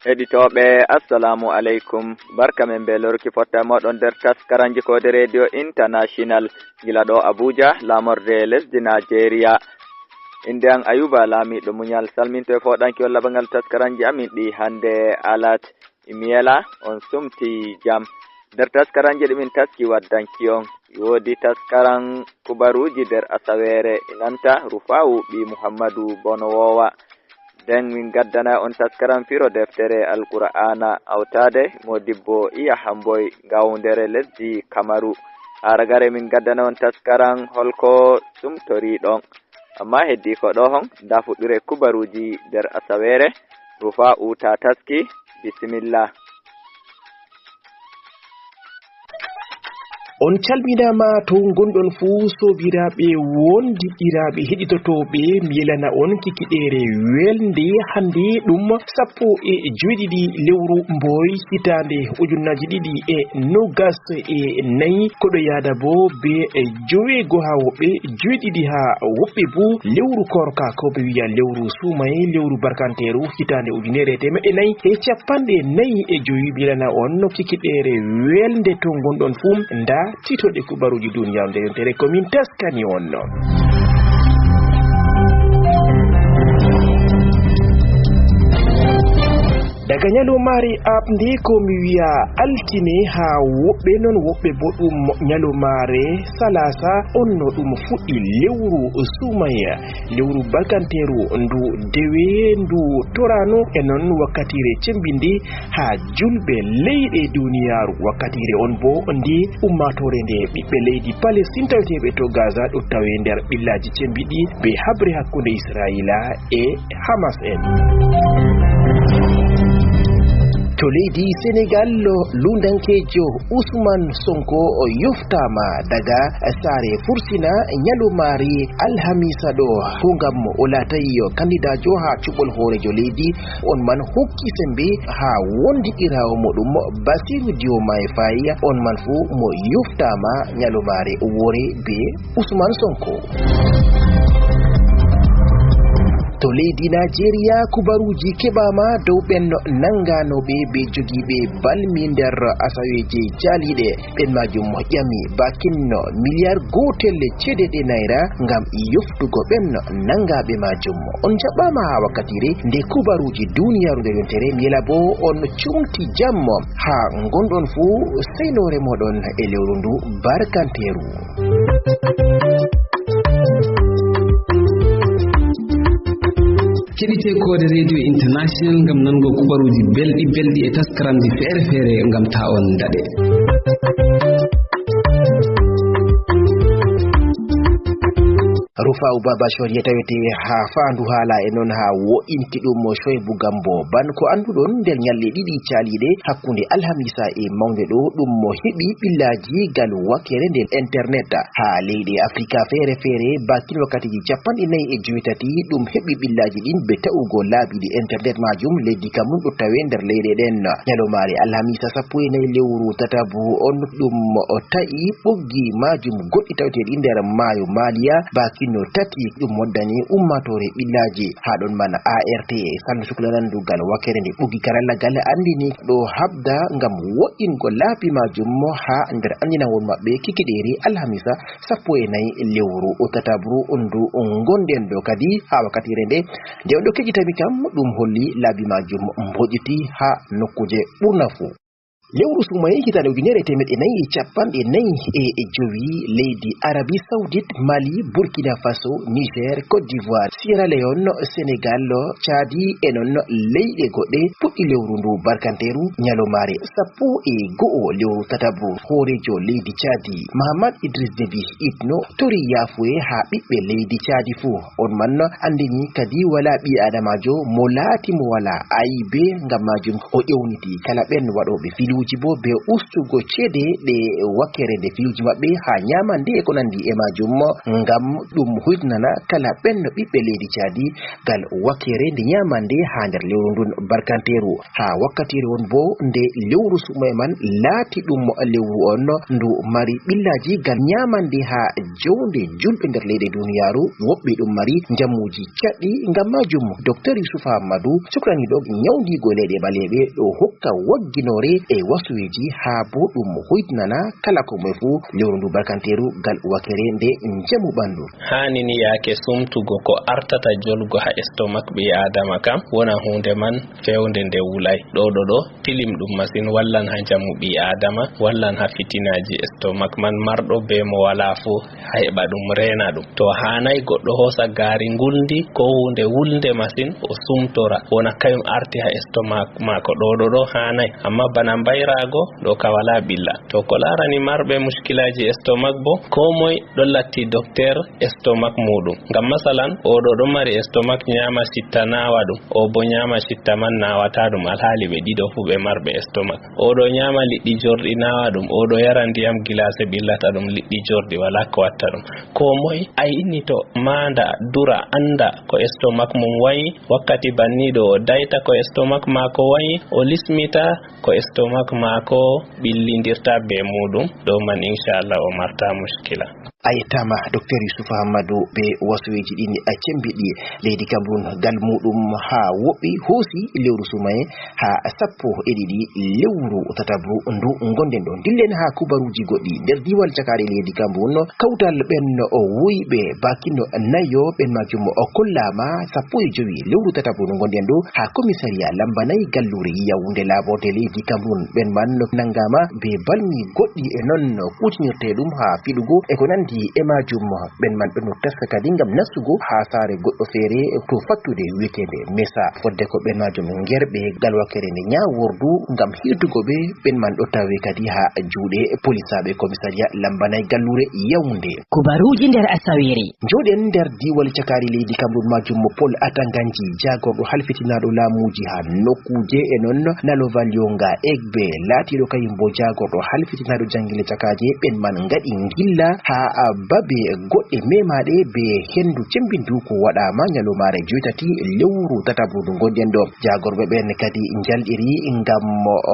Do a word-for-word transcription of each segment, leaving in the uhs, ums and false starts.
Heɗitooɓe, assalamu aleykum. Barka men be lorki fotta moɗon nder taskaranji koode Radio International, gila ɗo Abuja, lamorde lesdi Nigeria. Inde an Ayuba Lamiɗo Muñal, salminto e fooɗanki on labangal taskaranji amin ɗi hande alat. Imiyela, on sumti jam. Nder taskaranji ɗi min taski waddanki on, woodi taskaran kubaruji nder asaweere, inanta Rufawu ɓi Muhammadu Bono Wowa. Nden min gaddana on taskaran firo deftere Alqur'aana, awtaade mo dibbo Iya Hamboy, gawndere lesdi Kamaru. Haa ragare min gaddana on taskaran holko sumtoriɗon. Amma heddi ko ɗo hon, nda fuɗɗure kubaruji nder asaweere, Rufawu ta taski, bisimilla. On calminaama to ngonɗon fuu, soobiraaɓe wondiɗiraaɓe heɗitotooɓe, mi yelana on kikiɗeere welnde hannde ɗum sappo e joweɗiɗi lewru mboy hitaande ujunnaaji ɗiɗi e noogas e nayi, koɗo yaada bo be joweego haa woɓɓe, joweɗiɗi haa woɓɓe bo lewru korka, ko ɓe wiya lewru suumaye, lewru barkanteeru, hitaande ujunere e teemeɗɗe nayi e capanɗe nayi e jowi. Mbiɗana on no kikiɗeere welnde to ngonɗon fuu, nda titoɗe kubaruji duniyaaru nde yontere ko min taskani on. Daga nyalomaare aɓnde ko mi wiya altine haa woɓɓe non, woɓɓe bo ɗum nyalomaare salasa, on no ɗum fuɗɗi lewru suumaye. Lewru balkanteeru ndu dewe ndu torano e non wakkatiire cembinde haa julɓe leyɗe duniyaaru. Wakkatiire on bo nde ummaatoore nde ɓiɓɓe leydi Palestine taweteeɓe to Gaza ɗo tawe nder ɓillaaji cembiɗi be haɓre hakkunde Isra'iila e Hamas en. To leydi Senegal, lundankeejo Usman Sonko o yoftaama daga saare fursina nyalomaari alhamiisa ɗo, ko ngam o laatay kandidaajo haa cuɓol hooreejo leydi. On man hokki sembe haa wondiɗiraawo muɗum Basiru Diomaye Faye, on man fuu mo yoftaama nyalomaare woore be Usman Sonko. To leydi Najeriya, kubaruuji keɓaama dow ɓen nangaanooɓe be jogiiɓe balmi nder asaweeje caaliiɗe. Ɓen maajum ƴami bakin miliyar gootel ceede ɗe nayra ngam yoftugo ɓen nangaaɓe maajum. On njaɓɓaama haa wakkatiire nde kubaruuji duniyaaru nder yontere, mi yela boo on cumti jam haa ngonɗon fuu seynoore mooɗon e lewru ndu barkanteeru. Keɗite koode Radio International ngam nango kubaruuji belɗi belɗi e taskaramji feere feere ngam ta on daɗe. Rufawu Baba Shoye tawete haa faandu haala e non haa wo'inki ɗum mo Shoye Bugambo. Ban ko annduɗon nder nyalɗe ɗiɗi caaliiɗe hakkunde Alhamisa e mawnde ɗo, ɗum mo heɓi ɓillaaji gal wakere nder internet. Haa leyɗe Afrika feere feere, bakin wakkatiji capanɗe nayi e joweetati, ɗum heɓi ɓillaaji ɗin be ta'ugo laabi ɗi internet maajum. Leydi Kamerun ɗo tawe nder leyɗe ɗen. Nyalomaare Alhamisa sappo e nayi lewru tatabu on, ɗum o ta'i ɓoggi maajum goɗɗi taweteeɗi nder maayo Maliya, bakin no tati ɗum waddani ummaatoore ɓillaaji. Haa ɗon man A R T, sallu suklanandugal wakere nde ɓoggi karallagal andini ɗo habda ngam wo'ingo laabi maajum haa nder andinawol maɓɓe kikiɗeeri Alhamisa sappo e nayi lewru o tatabru ndu ngonɗen ɗo. Kadi haa wakkatiire nde, nde on ɗo keɗitami kam, ɗum holli laabi maajum mboƴiti haa nokkuuje ɓurna fuu. Lewru suumaye hitaande ujunere e teemeɗɗe nayi e capanɗe nayi e jowi, leydi Arabi Saudit, Mali, Burkina Faso, Niger, Côte d'Ivoire, Sierra Leone, Senegal, Chadi e non leyɗe goɗɗe puɗɗi lewru ndu barkanteeru nyalomaare sappo e go'o lewru tatabru. Hooreejo leydi Chadi, Mahamat Idris Deby Itno, tori yaafuye haa ɓiɓɓe leydi Chadi fuu. On man andini kadi walaa ɓii aadamaajo mo laati mo walaa aybe, ngam maajum o ƴewniti kala ɓen waɗooɓe filu uji bo be ustugo ceede ɗe wakkere nde filuuji maɓɓe haa nyaamande e ko nanndi e maajum, ngam ɗum huytnana kala ɓenno ɓiɓɓe leydi Caadi gal wakkere nde nyaamande haa nder lewru ndun barkanteeru. Haa wakkatiire won bo nde lewru suɓo e man laati ɗum lewru on ndu mari ɓillaaji gal nyaamande haa jownde julɓe nder leyɗe duniyaaru, woɓɓe ɗum mari njamuuji caɗɗi. Ngam maajum, Doktor Yusufa Ammadu, cuklaniiɗo nyawndiigo leyɗe ɓaleeɓe, ɗo hokka wagginoore e wasuweeji haa bo ɗum hoytinana kala ko moye fuu lewru ndu barkanteeru gal wakkere nde njamu ɓandu. Haani ni yaake sumtugo ko artata jolgo haa estomak ɓii Aadama kam, wona huunde man fewnde nde wulay. Ɗo ɗo ɗo tilim ɗum masin, wallan haa njamu ɓii Aadama, wallan haa fitinaaji estomak man, marɗo be mo walaa fuu haa heɓa ɗum reena ɗum. To haanay goɗɗo hoosa gaari ngulndi ko huunde wulnde masin, o sumtora, wona kayum arti haa estomak maako. Ɗo ɗo ɗo haanay. Amma bana mbayraago, ɗo ka walaa ɓilla. To ko laarani marɓe muskilaaji estomak bo, koo moy ɗon latti dokter estomak muuɗum. Ngam masalan, oo ɗo ɗon mari estomak nyaama citta naawa ɗum, oo bo nyaama citta man naawata ɗum, alhaali ɓe ɗiɗo fuu ɓe marɓe estomak. Oo ɗo nyaama liɗɗi jorɗi naawa ɗum, oo ɗo yara ndiyam gilaase ɓillata ɗum, liɗɗi jorɗi walaa ko watta ɗum. Koo moy aynito, maanda, dura, annda ko estomak mum wayi, wakkati banniiɗo o dayta ko estomak maako wayi, o lismita ko estomak maako ɓillindirta be muuɗum, ɗo man inchallah o marta muskila. A yettaama, Doktor Yusufa Ammadu, be wasuweeji ɗin a cembiɗi. Leydi Kamerun gal muuɗum haa woɓɓi hoosi lewru sumaye haa sappo e ɗiɗi lewru tatabru ndu ngonden ɗo. Ndillen haa kubaruuji goɗɗi nder diiwal cakaari leydi Kamerun. Kawtal ɓen o wuyɓe baakino nayo ɓen maajum o kollaama sappo e jowi lewru tatabru ndu ngonden ɗo haa komisariya lamba nayi galluure Yawunde laaɓorde leydi Kamerun. Ɓen man nanngaama be balmi goɗɗi e non kuutinirtee ɗum haa fiɗugo e ko nanndi e maajum. Ɓen man ɓen no taska kadi ngam nastugo haa saare goɗɗo feere to fattude wi'eteende Mesa. Fodde ko ɓen maajum ngerɓe gal wakkere nde ñaawordu ngam hiirtugo ɓe, ɓen man ɗo tawe kadi haa juuɗe polisaaɓe komisariya lamba nayi galluure Yawunde. Kubaruuji nder Asawere. Njooɗen nder diiwal cakaari leydi Kamerun maajum mo Paul Atanganji, jaagorɗo halfitinaaɗo laamuuji haa nokkuuje e non Nalova Lyonga Egbe, laatiiɗo kayum bo jaagorɗo halfitinaaɗo jangirle cakaaje, ɓen man ngaɗi ngilla haa babe goɗɗe memaaɗe be hendu cembindu ko waɗaama nyalomaare joytati lewru tatabru ndu ngonɗen ɗo. Jaagorɓe ɓen kadi njalɗiri ngam,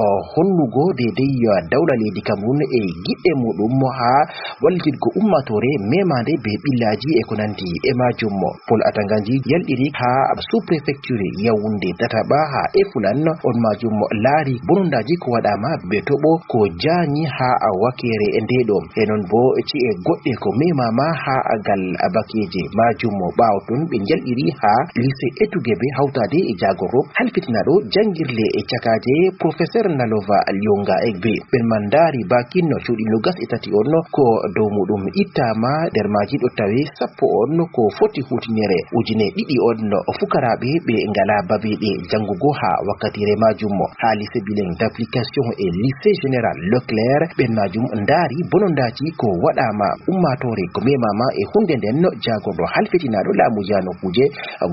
o, hollugo deydey dawla leydi Kamerun e giɗɗe muɗum haa wallititgo ummaatoore memaande be ɓillaaji e ko nanndi e maajum. Paul Atanganji yalɗiri haa sous-préfecture Yawunde tataɓa haa e Fulan, on maajum laari bonondaaji ko waɗaama be toɓo ko jaanyi haa wakeere nde ɗo. E non bo ci'e goɗɗe ko memaama haa gal bakeeje maajum. Ɓaawo ton ɓe njalɗiri haa lycée Etugebe hawtaade e jaagorɗo halfitinaaɗo janngirle e cakaaje, Professeur Nalova Lyonga Egbe. Ɓen man ndaari baakin cuuɗi nogas e tati on ko dow muɗum ittaama, nder maaji ɗo tawe sappo on ko foti huutinere ujine ɗiɗi on fukaraaɓe ɓe ngalaa babeeɗe janngugo haa wakkatiire maajum. Haa lycée bilingue d'application e lycée général Leclerc, ɓen maajum ndaari bonondaaji ko waɗaama ummaatoore ko memaama e huunde nden. Jaagorɗo halfitinaaɗo laamu jaano kuuje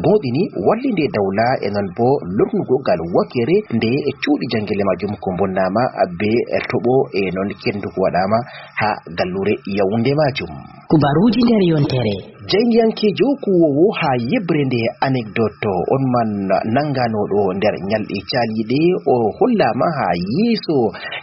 gooɗini wallinde dawla e non bo lornugo ngal wakere nde cuuɗi janngirle maajum ko bonnaama be toɓo e non kendu ko waɗaama haa galluure Yawunde maajum. Kubaruuji nder yontere. Jayniyankeejo kuwoowo haa yeɓre nde anecdote on man nannganooɗo nder nyalɗe caaliiɗe, o hollaama haa yeeso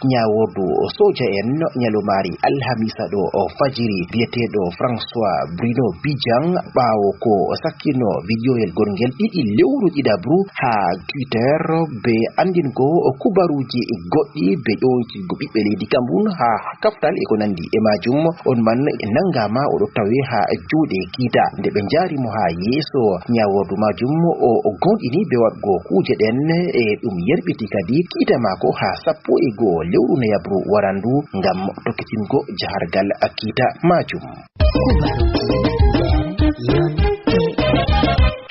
ñaawordu sooja en nyalomaari alhamiisa ɗo o fajiri, biyeteeɗo François Bruno Bijan, ɓaawo ko sakkino vidiyoyel gorngel ɗiɗi lewru ɗiɗaɓru haa Twitter, be anndingo kubaruuji goɗɗi be ƴoytirgo ɓiɓɓe leydi Kamerun haa kaftal e ko nanndi e maajum. On man nanngaama, o ɗo tawe haa juuɗe kiita. Nde ɓe njaari mo haa yeeso ñaawordu maajum, o, o goonɗini be waɗgo kuuje ɗen, e ɗum yerɓiti kadi kiita maako haa sappo e go'o lewru noyabru warandu ngam tokkitingo jahargal kiita maajum.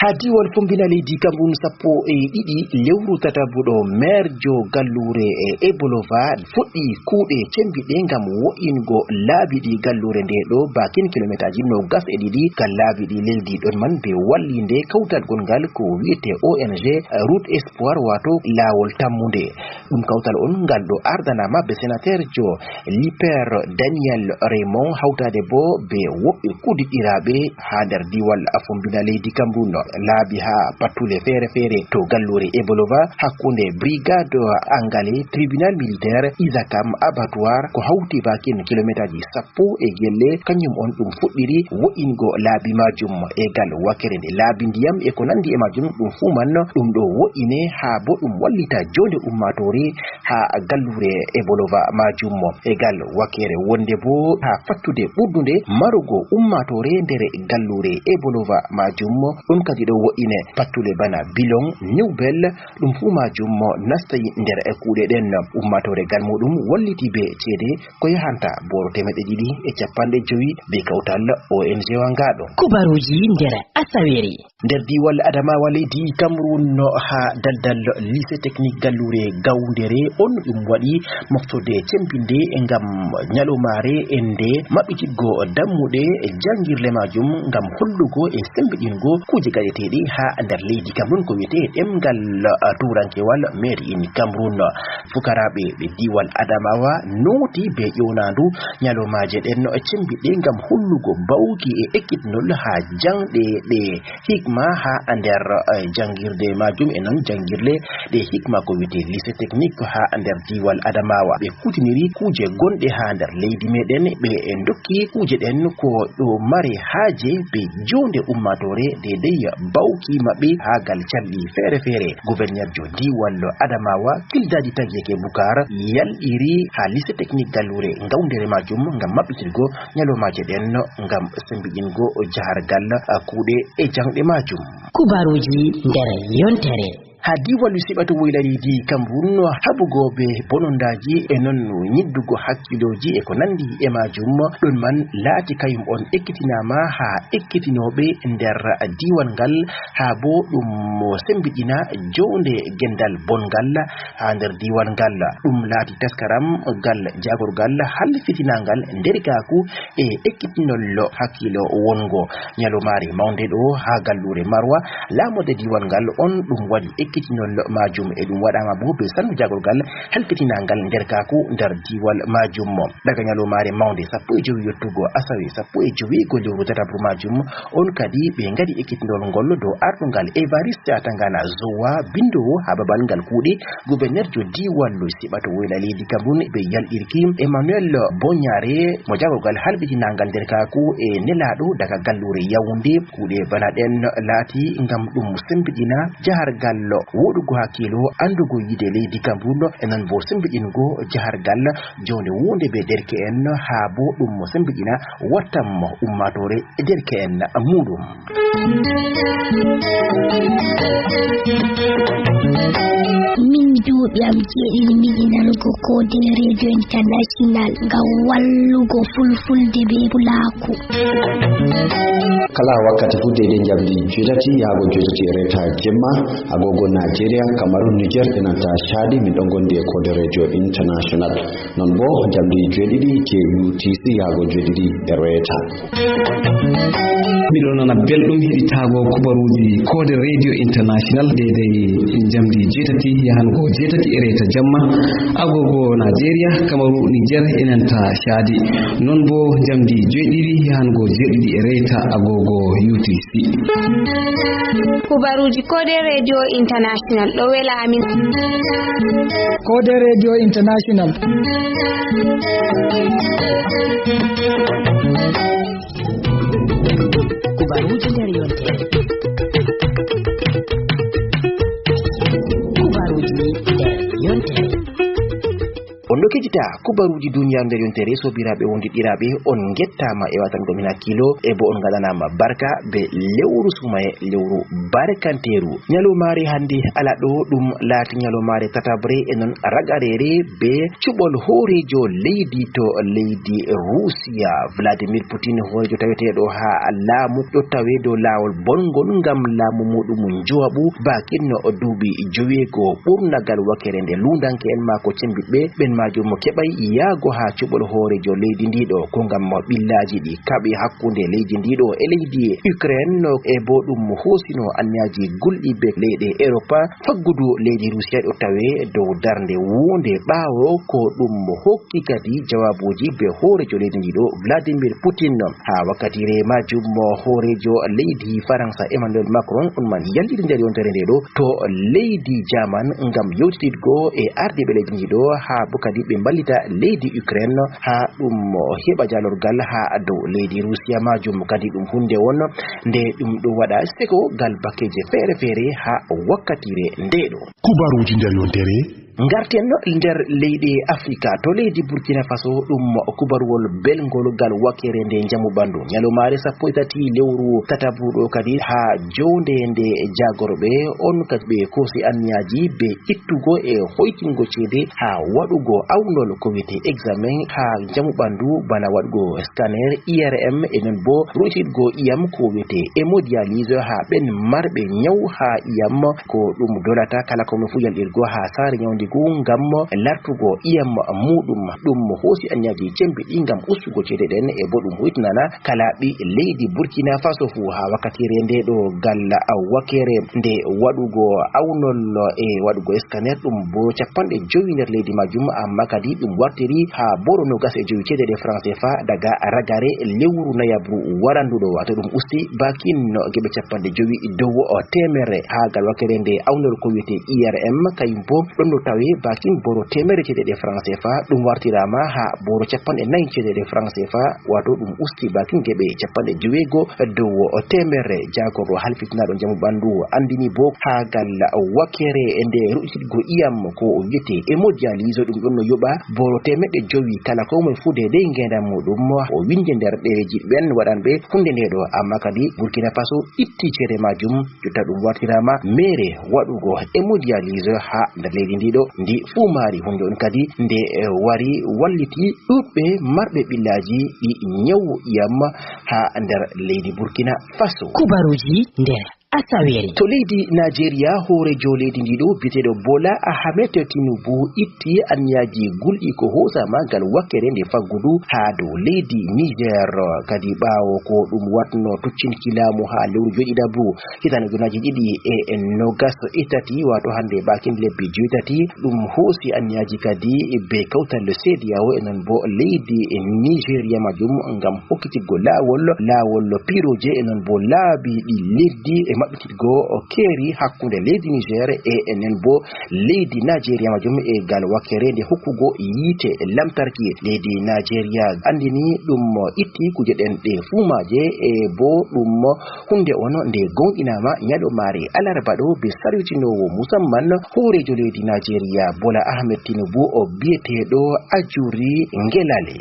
Haa diiwal fombina leydi Cameroun, sappo e ɗiɗi lewru tataɓuɗo, maire jo galluure e Ebolova fuɗɗi kuuɗe cembiɗɗe ngam wo'ingo laabi ɗi galluure nde ɗo bakin kilomeetaaji noogas e ɗiɗi gal laabi ɗi leydi ɗon man, be wallinde kawtal gongal ko wi'ete O N G Route Espoir, waato laawol tammunde. Ɗum kawtal on ngal ɗo ardanaama be senateur jo Liper Daniel Raymond, hawtaade bo be woɓɓe kuudiɗɗiraaɓe haa nder diiwal fombina leydi Cameroun. Laabi haa pattule feere-feere to galluure Ebolova, hakkunde brigade Angale, tribunal militaire, Isakam, abattoir, ko hawti bakin kilomeetaaji sappo e gelle, kanjum on ɗum fuɗɗiri wo'ingo laabi majum. E gal wakere nde laabi ndiyam e ko nandi e majum, ɗum fuu man ɗum ɗo wo'ine haa bo ɗum wallita jonde ummaatoore haa galluure Ebolova majum. E gal wakere wonde bo haa fattude ɓurdunde marugo ummaatoore nder galluure Ebolova majum, ɗum kadi ɗo wo'ine pattule bana Bilon, New Bell, ɗum fuu majum nastay nder kuuɗe ɗen. Ummaatoore gal muɗum walliti be ceede ko yahanta booro teemeɗɗe ɗiɗi e capanɗe jowi be kawtal O N G wa ngaaɗo. Kubaruuji nder asawere. Nder diiwal Adamawa leydi Cameroun, no haa daldal lycée technique galluure Gawndere on, ɗum waɗi moftorde cembinde ngam nyalomaare e nde maɓɓitiggo dammuɗe jangirle majum ngam hollugo e sembiɗingo kuuje gaɗeteeɗe haa nder leydi Cameroun, ko wi'ete ɗemngal, ah, turankewal Made in Cameroon. Fukaraaɓe ɓe diiwal Adamawa nooti be ƴownandu nyalomaaje ɗen cembiɗɗe ngam hollugo bawki e ekkitinol haa jangɗe ɗe hikma haa nder, eh, jangirde majum e non jangirle ɗe hikma ko wi'ete lycée technique haa nder diiwal Adamawa. Ɓe kutiniri kuuje gonɗe haa nder leydi meɗen, ɓe ndokki kuuje ɗen ko ɗo mare haaje be jonde ummatore deydey bawki maɓɓe haa gal calɗi feere-feere. Gouverneur jo diiwal Adamawa, Kildadi Tagiyeke Bukar, yalɗiri haa lycée technique gallure ngawndere majum ngam maɓɓitirgo nyalomaaje ɗen ngam sembiɗingo jahargal kuuɗe e jangɗe majum. Kubaruuji nder yontere. Haa diiwal Siɓato Woyla leydi Cameroun, haɓugooɓe bonondaaji e non nyiddugo hakkilooji e ko nandi e majum, ɗon man laati kayum on ekkitinaama haa ekkitinooɓe nder diiwal ngal haa bo ɗum sembiɗina jownde gendal bonngal haa nder diiwal ngal. Ɗum laati taskaram gal jaagorgal halfitinaangal nderkaaku e ekkitinol hakkilo wongo. Nyalomaare mawnde ɗo haa galluure Marwa, laamorde diiwal ngal on ɗum waɗi ekkitinol majum, e ɗum waɗaama bo be sannu jaagorgal halfitinaangal nderkaaku nder diiwal majum. Daga nyalomaare mawnde sappo e jowi yottugo asawe sappo e jowi go lewru tataɓru majum, on kadi ɓe ngaɗi ekkitinol ngol dow arɗungal Evariste Atangana Zowa, binndoowo haa babal ngal kuuɗe, gouverneur jo diiwal Siɓato Woyla leydi Cameroun, ɓe yalɗirki Emmanuel Bonyare, mo jaagorgal halbitinangal nderkaaku e nelaaɗo daga galluure Yaoundé. Kuuɗe bana ɗen laati ngam ɗum sembiɗina jahargal woɗugo hakkilo, anndugo yiide leydi Cameroun, e non bo sembiɗingo jahargal jonde wonde be derke'en, haa bo ɗum sembiɗina wattam ummatore e derke'en muɗum. Min duuɓi am jeeɗiɗi mi yiɗi nanugo Koode Radio International ngam wallugo fulfulde be pulaaku. Kala wakkati fu, deydey njamdi joytati yaago joytati e reeta jemma, agogo Nigeria, Cameroun, Niger, e nanta Chadi, min ɗon gondi e Koode Radio International. Non bo, njamdi joyɗiɗi je U T C yaago joyɗiɗi e reeta. Miɗo nana belɗum heɗitaago kubaruuji Koode Radio International, deydey njamdi joytati yahango joytati e reeta jamma, agogo Nigeria, Cameroun, Niger, e nanta Chadi. Non bo njamdi joyɗiɗi yahango joyɗiɗi e reeta agogo U T C. Kubaruuji Koode Radio International ɗo wela amin. Koode Radio International. Kubaruuji nder yontere. Kubaruuji nder yontere. On ɗo keɗiti Ya, kubaruuji duniyaaru nder yontere, sobiraaɓe wondiɗɗiraaɓe, on ngettaama e watango min hakkilo, e bo on ngaɗanaama barka be lewru sumaye, lewru barkanteeru. Nyalomaare hannde ala ɗo, ɗum laati nyalomaare tataɓre e non ragareere be cuɓol hooreejo leydi to leydi Ruusiya. Vladimir Putin, hooreejo taweteeɗo haa laamu, ɗo tawe dow laawol bongol ngam laamu muuɗum njowaɓu, baakin no duuɓi joweego. Ɓurnagal wakere nde luundanke'en maako cembiɗɓe, ɓen maajum mo keɓay yaago haa cuɓol hooreejo leydi ndiɗo, ko ngam mo ɓillaaji ɗi kaɓi hakkunde leydi ndiɗo e leydi Ukraine, no e bo ɗum hoosino anniyaaji gulɗi be leyɗe Europa. Faggudu leydi Rusiya ɗo tawe dow darnde wonde ɓaawo ko ɗum hokki kadi jawaabuuji be hooreejo leydi ndiɗo Vladimir Putin. Haa wakkatiire maajum, hooreejo leydi Faransa Emmanuel Macron on man yalliri nder yontere nde ɗo to leydi Jaman ngam yewtitidgo e ardiiɓe leydi ndi ɗo, haa bo kadi ɓe mballita leydi Ukraine haa ɗum heɓa jaalorgal haa dow leydi Rusiya. Maajum kadi ɗum huunde won nde ɗum ɗo waɗa seko gal bakkeeje feere-feere haa wakkatiire nde ɗo. Kubaruuji nder yontere. Ngarten nder leyɗe Afrika, to leydi Burkina Faso, ɗum kubaruwol belngol gal wakere nde njamu ɓandu. Nyalomaare sappo e tati lewru tataɓru ɗo kadi, haa jownde nde jaagorɓe on kadi ɓe koosi anniyaaji be ittugo e hoytingo ceede haa waɗugo awnol ko wiyete examen haa njamu ɓandu, bana waɗugo scanner, I R M, e non bo ruttitgo iyam ko wiyete hémodialyse haa ɓen marɓe nyaw haa iyam ko ɗum dolata kala ko mo fu yalɗirgo haa saare nyawndigu ngam lartugo iyam muuɗum. Ɗum hoosi anniyaaji cembiɗɗi ngam ustugo ceede ɗen e bo ɗum hoytinana kala ɓi leydi Burkina Faso fu. Haa wakkatiire nde ɗo gal wakere nde waɗugo awnol e waɗugo scanner ɗum bo cappanɗe jowi nder leydi majum, amma kadi ɗum wartiri haa boro nogas e jowi ceede ɗe franc C F A daga ragare lewru nayabru waranduɗo, wato ɗum usti baakin no geɓe cappanɗe jowi dow o teemerre. Haa gal wakere nde awnol ko wiyete I R M, kayum bo ɗon no tawe baakin boro teemerre ceede ɗe franc C F A, ɗum wartiraama haa boro cappanɗe nayi ceede ɗe franc C F A, wato ɗum usti baakin geɓe cappanɗe joweego dow o teemerre. Jaagorɗo halfitinaaɗo njamu ɓandu andini bo haa gal wakere nde ruttitgo iyam ko o wiyete hémodialyse, ɗum ɗon no yoɓa boro teemeɗɗe jowi kala ko moye fu deydey ngeendam muuɗum. O winde nder ɗereeji ɓen waɗanɓe huunde nde ɗo, amma kadi Burkina Faso itti ceede majum. Jotta ɗum wartiraama meere waɗugo hémodialyse haa nder leydi ndi ɗo. Ndi fuu maari huunde on kadi nde, eh, wari walliti ɗuuɗɓe marɓe ɓillaaji ɗi nyawu iyam haa nder leydi Burkina Faso. Kubaruuji nder Asawere. To leydi Najeriya, hooreejo leydi ndi ɗo biyeteeɗo Bola Ahmed Tinubu itti anniyaaji gulɗi ko hoosaama gal wakere nde faggudu haa dow leydi Niger. Kadi ɓaawo ko ɗum waɗno tuccinki laamu haa lewru joɗiɗaɓru, hitaande ujunaaji ɗiɗi e nogas e tati, wato hannde baakin lebbi joytati, ɗum hoosi anniyaaji kadi be kawtal C D A O e non bo leydi Nigeria majum ngam hokkitiggo laawol, laawol piirooje e non bo laabi ɗi leddi e maɓɓititgo keeri hakkunde leydi Niger e, e non bo leydi Nigeria majum e gal wakere nde hokkugo yiite lamtarki. Leydi Nigeria andini ɗum itti kuje ɗen ɗe fuu maaje e bo ɗum huunde on nde gooŋɗinaama nyalomaare alarba ɗo be sarwitinoowo musamman hooreejo leydi Najeriya Bola Ahmed Tinubu o biyeteeɗo Ajuri Ngelale.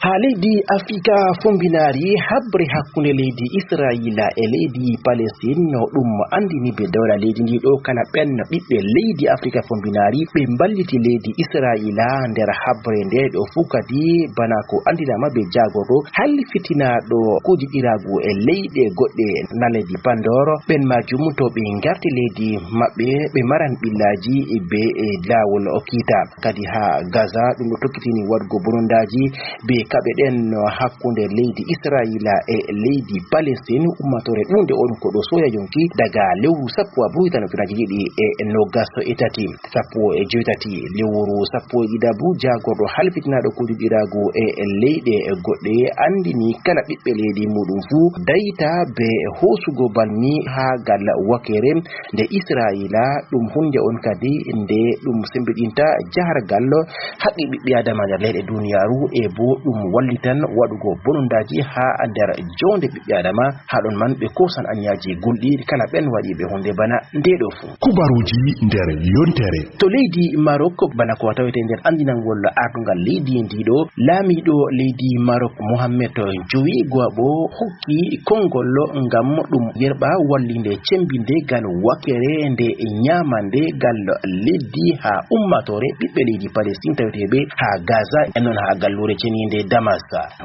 Haa leydi Afrika Fombinaari, haɓre hakkunde leydi Israyiila e leydi Palestine no ɗum anndini be dawla leydi ndi ɗo kala ɓen ɓiɓɓe leydi Afrika Fombinaari ɓe mballiti leydi Israyiila nder haɓre nde ɗo fuu kadi bana ko anndinaama be jaagorɗo halfitinaaɗo kuujiɗiraagu e leyɗe goɗɗe na leydi Pandor. Ɓen majum to ɓe ngarti leydi maɓɓe ɓe maran ɓillaaji be e laawol kiita. Kadi haa Gaza ɗum ɗo tokkitini waɗugo bonondaaji be kaɓe ɗen hakkunde leydi Israyiila e leydi Palestine. Ummatore ɗunde on ko ɗo soya yonki daga lewru sappo abril tan ujunaaji ɗiɗi e nogas e tati. Sappo e joytati lewru sappo e ɗiɗaɓru, jaagorɗo halfitinaaɗo kuudiɗiraagu e leyɗe goɗɗe anndini kala ɓiɓɓe leydi muɗum fuu dayta be hoosugo balmi haa gal wakere nde Israyiila. Ɗum huunde on kadi nde ɗum sembiɗinta jahargal haqqe ɓiɓɓe Aadama nder leyɗe duniyaaru e bo ɗum wallitan waɗugo bonondaaji haa nder joonde ɓiɓɓe Adama, haa ɗon man ɓe koosan aniyaaji gulɗi kala ɓen waɗiiɓe huunde bana ndee ɗoo fuu. Kubaruuji nder yontere. To leydi Marok, bana ko tawete nder anndinangol aardugal leydi ndii ɗoo, laamiiɗo leydi Marok Mohammed jowi Gwabo hokki konngol ngam ɗum yerɓa wallinde cemmbinde gal wakere nde ñaamande gal leddi haa ummaatoore ɓiɓɓe leydi Palestine taweteeɓe haa Gaza, e noon haa galluure ceniinde Damas.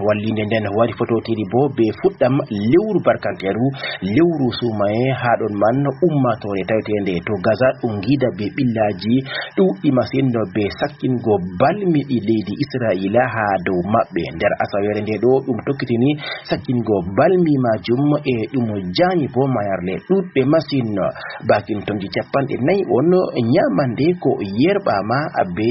Wallinde nden wari fototiri bo be fuɗɗam lewru barkanteeru, lewru suumaye, haa ɗon man ummaatoore taweteende to Gaza ɗum giida be ɓillaaji ɗuuɗɗi masin no be sakkingo balmi ɗi leydi Isra'iila haa dow maɓɓe. Nder asaweere nde ɗo ɗum tokkitini sakkingo balmi majum e ɗum jaani bo mayarle ɗuuɗɗe masin. Bakin tonji capanɗe nayi on ñaamande ko yerɓaama be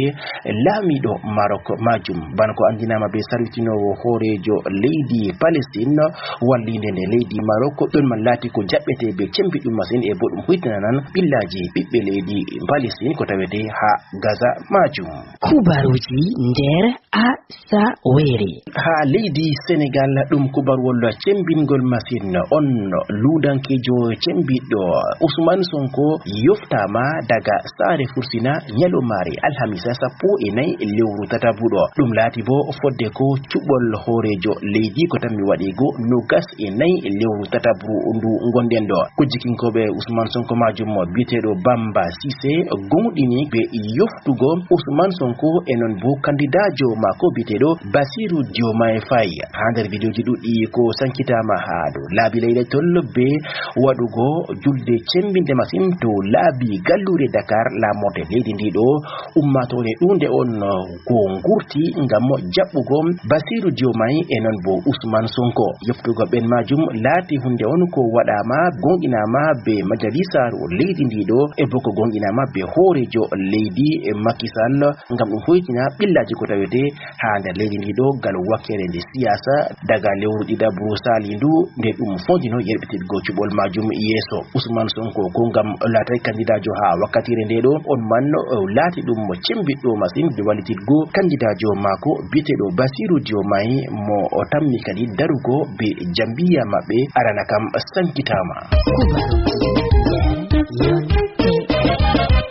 laamiiɗo Marok majum. Bana ko anndinaama be sarwitinoowo hooreejo leydi Palestine, walliinde nde leydi Marok ɗon man laati ko jaɓɓete be cembiɗɗum masin e bo ɗum hoytinanan ɓillaaji ɓiɓɓe leydi Palestine ko tawete haa Gaza majum. Kubaruuji nder Asawere. Haa leydi Senegal, ɗum kubarwol cembingol masin on. Luudankeejo cembiɗɗo Usman Sonko yoftaama daga saare fursina ñalawmaare alhamisa sappo e nayi lewru tataɓuɗo. Ɗum laati bo fodde ko cuɓol hooreejo leydi ko tammi waɗeego nogas e nayi lewru tataɓru ndu ngonɗen ɗo. Kujjikinkooɓe Usman Sonko majum biyeteeɗo Bamba Sise gonɗini be yoftugo Usman Sonko e non bo kandidaajo maako biyeteeɗo Basiru Diomaye Faye. Haa nder bidiyoji ɗuɗɗi ko sankitaama haa dow laabi leyɗe tol be waɗugo julde cembinde masin dow laabi galluure Dakar, laamorde leydi ndi ɗo. Ummaatoore ɗuunde on ko ngurti ngam jaɓɓugo Basiru Diomaye e non bo Usman Sonko. Yoftugo ɓen majum laati hunde on ko waɗaama, gonɗinaama be majalisaaru leydi ndi ɗo, e bo ko gonɗinaama be hooreejo leydi, e Macky Sall, ngam ɗum hoytina ɓillaaji ko tawete haa nder leydi ndi ɗo gal wakkere nde siyaasa daga lewru ɗiɗaɓru saali ndu, nde ɗum fondino yerɓitirgo cuɓol majum yeeso. Usman Sonko ko ngam laatay kandidaajo haa wakkatire nde ɗo, on man o laati ɗum mo cembiɗɗo masin nde wallititgo kandidaajo maako biyeteeɗo Basiru Diomaye mo o tammi kadi darugo be jambiya maɓɓe arana kam sankitaama.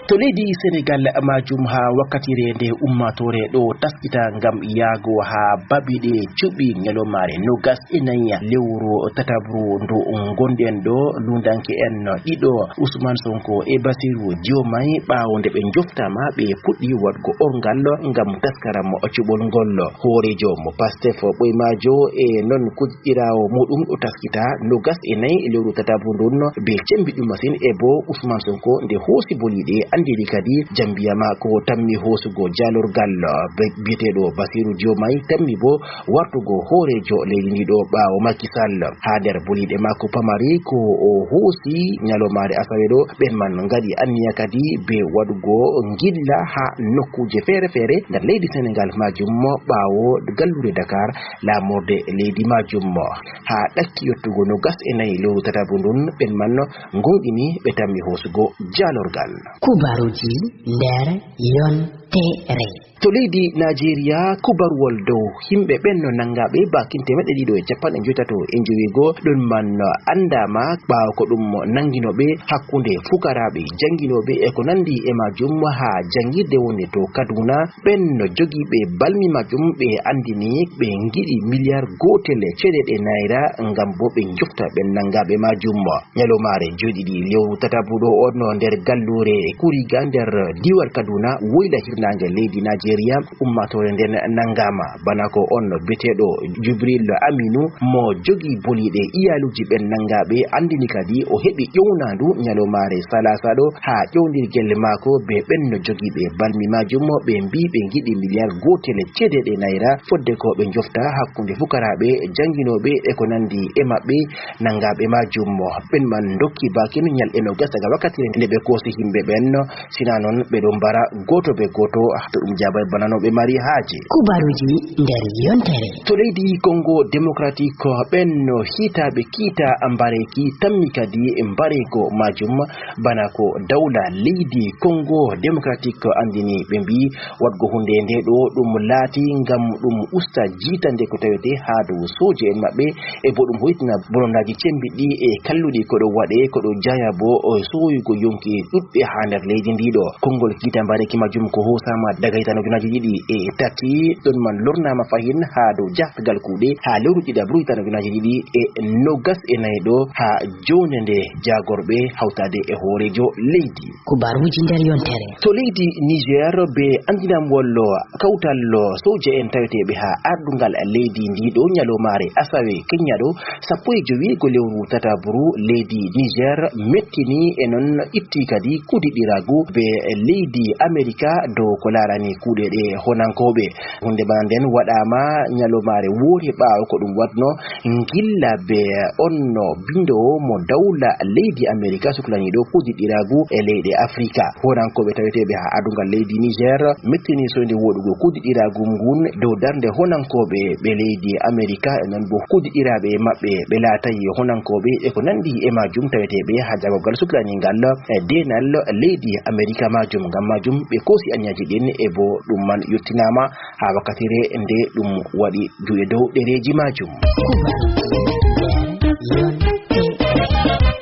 To leydi Senegal majum haa wakkatire nde ummaatoore ɗo taskita ngam yaago haa baɓi ɗe cuɓi ñalawmaare nogas e nayi lewru tataɓru ndu ngonɗen ɗo, luudanke en ɗiɗo Usman Sonko e Basiru Diomaye ɓaawo nde ɓe njoftaama ɓe puɗɗi waɗgo orngal ngam taskaram cuɓol ngol. Hooreejo mo Pastef ɓoymaajo e non kuj- Ɓiraawo muuɗum ɗo taskita nogas e nayi e lewru tataɓru ndun be cembiɗɗum masin e bo Usman Sonko nde hoosi boliiɗe anndiri kadi jambiya maako tammi hoosugo jaalorgal be- biyeteeɗo Basiru Diomaye tammi bo wartugo hooreejo leydi ndi ɗo ɓaawo Macky Sall. Haa nder boliiɗe maako pamari ko o hoosi ñalawmaare asawe ɗo ɓen man ngaɗi anniya kadi be waɗugo ngilla haa nokkuuje feere-feere nder leydi Senegal majum ɓaawo galluure Dakar laamorde leydi majum. Haa ɗakki yottugo nogas e nayi lewru tataɓru ndun, ɓen man gonɗini ɓe tammi hoosugo jaalorgal. Kubaruuji nder yontere. To leydi Najeriya, kubaruwol dow yimɓe ɓen no nanngaaɓe baakin teemeɗɗe ɗiɗo e capanɗe njoytato e njowigo ɗon man anndaama ɓaawo ko ɗum nanngino ɓe hakkunde fukaraaɓe jannginooɓe e ko nanndi e majum haa janngirde wonde to Kaduna. Ɓen no jogiiɓe balmi majum ɓe anndini ɓe ngiɗi miliyar gootel cedeeɗe naira ngam bo ɓe njofta ɓen nanngaaɓe majum. Ñalawmaare joyɗiɗi lewru tataɓru ɗo on nder galluure Kuriga nder diiwal Kaduna woyla hirnaange leydi Najeriya, ummaatoore nden nanngaama. Bana ko on biyeteeɗo Jubril Aminu mo jogii boliiɗe iyaaluuji ɓen nanngaaɓe anndini kadi o heɓi ƴownaandu ñalawmaare salaasa ɗo haa ƴowndirgel maako be ɓen no jogiiɓe balmi majum ɓe mbii ɓe ngiɗi miliyar gootel cedeeɗe naira fodde ko ɓe njofta hakkunde fukaraaɓe jannginooɓe e ko nanndi e maɓɓe nanngaaɓe majum. Ɓen man ndokki baakin ñalɗe nogas daga wakkati nde ɓe koosi yimɓe ɓen, sina non ɓe ɗon mbara gooto be gooto. to, to ɗum jaabay bana no ɓe mari haaje. Kubaruuji nder yontere. To leydi Kongo Démocratique, ɓen no hiitaaɓe kiita mbareeki tammi kadi mbareeko majum, bana ko dawla leydi Kongo Démocratique anndini. Ɓe mbiyi waɗgo huunde nde ɗo ɗum laati ngam ɗum usta jiitande ko tawete haa dow sooje en maɓɓe, e bo ɗum hoytina bonondaaji cembiɗɗi e kalluɗi ko ɗo waɗe, ko ɗo jaya bo, o, sooyugo yonki ɗuɗɗe haa nder leydi ndi ɗo. Konngol kiita mbareeki majum ko hoosaama daga hitande ujunaaji ɗiɗi e tati, ɗon man lornaama fahin haa dow jahgal kuuɗe haa lewru ɗiɗaɓru hitande ujunaaji ɗiɗi e nogas e nayi ɗo, haa joonde nde jaagorɓe hawtaade e hooreejo leydi. Kubaruuji nder yontere. To leydi Niger, be anndinam wollo kawtal sooje en taweteeɓe haa ardungal leydi ndi ɗo, nyalomaare asawe Kenya ɗo, sappo e jowi ko lewru tataɓru, leydi Niger mettini e non itti kadi kudiɗɗiraagu be leydi Amerika dow ko laarani kuuɗe ɗe honankooɓe. Huunde bana nden waɗaama nyalomaare woore ɓaawo ko ɗum waɗno ngilla be on no binndoowo mo dawla leydi Amerika suklaniiɗo kudiɗɗiraagu e leyɗe Afrika. Honankooɓe taweteeɓe haa adungal leydi Niger mettini soynde woɗugo kudiɗɗiraagu ngun dow darnde honankooɓe ɓe leydi Amerika, e non bo kudiɗɗiraaɓe maɓɓe ɓe laatayi honankooɓe e ko nandi e majum taweteeɓe haa jaagorgal suklaniingal e deenal leydi Amerika majum. Ngam majum ɓe koosi aniyaaji ɗin e bo ɗum man yottinaama haa wakkatire nde ɗum waɗi juuɗe dow ɗereeji majum.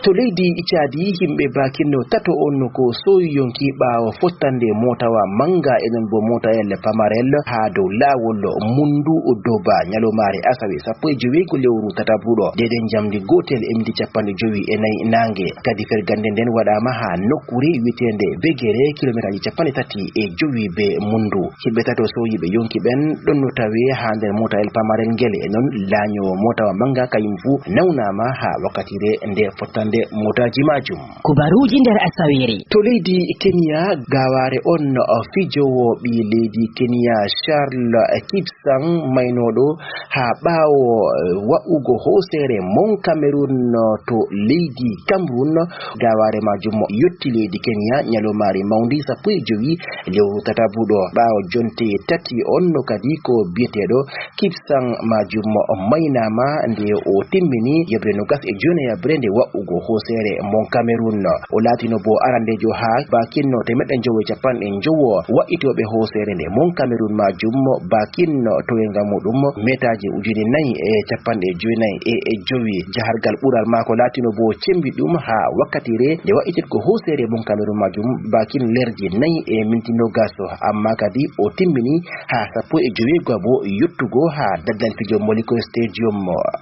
To leydi Caadi, yimɓe baakinno tato on ko sooyi yonki ɓaawo fottande mootawa manga e non bo mootayel pamarel haa dow laawol Mundu Doba nyalomaare asawe sappo e jowi ko lewru tataɓru ɗo, deede njamndi gootel e minti capanɗe jowi e nayi naange. Kadi fergannde nden waɗaama haa nokkuure wi'eteende Begere, kilomeetaaji capanɗe tati e jowi be Mundu. Yimɓe tato sooyiiɓe yonki ɓen ɗon no tawe haa nder mootayel pamarel ngel, e non laanyoowo mootawa manga kayum fuu nawnaama haa wakkatire nde fottande mootaaji majum. Kubaruuji nder asawere. To leydi Kenya, gawaare on, o, fijoowo ɓii leydi Kenya Charles Kipsang maynooɗo haa ɓaawo, e, wa'ugo hooseere mon Cameroon, o, to leydi Cameroon. Gawaare majum yotti leydi Kenya nyalomaare mawndi sappo e jowi lewru tataɓru ɗo. Ɓaawo jonte tati on no kadi ko bi'eteeɗo Kipsang majum maynaama nde o timmini yeɓre nogas e joynayaɓre nde wa'ugo hooseere mon Cameroon. O laatino bo arandeejo haa baakin no teemeɗɗe njowo e capanɗe njowo wa'itooɓe hooseere nde mon Cameroon majum, baakin no towenga muɗum meetaaji ujine nayi e capanɗe joynayi e, e jowi. Jahargal ɓural maako laatino bo cembiɗɗum haa wakkatire nde wa'ititgo hooseere mon Cameroon majum, baakin lerji nayi e minti nogas. Amma kadi o timmini haa sappo e jowi gabo yottugo haa daddal fijo Moliko Stadium.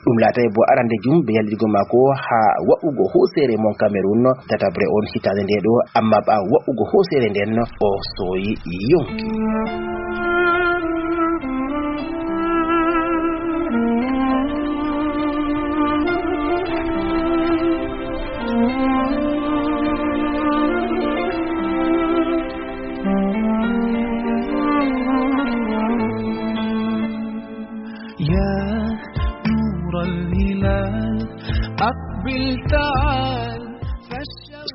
Ɗum laatay bo arandejum be yalligo maako haa wa'ugo hooseere mon Cameroon tataɓre on hitaande nde ɗo, amma ɓaawo wa'ugo hooseere nden o sooyi yonki. يا نور الهلال، أقبل تعال.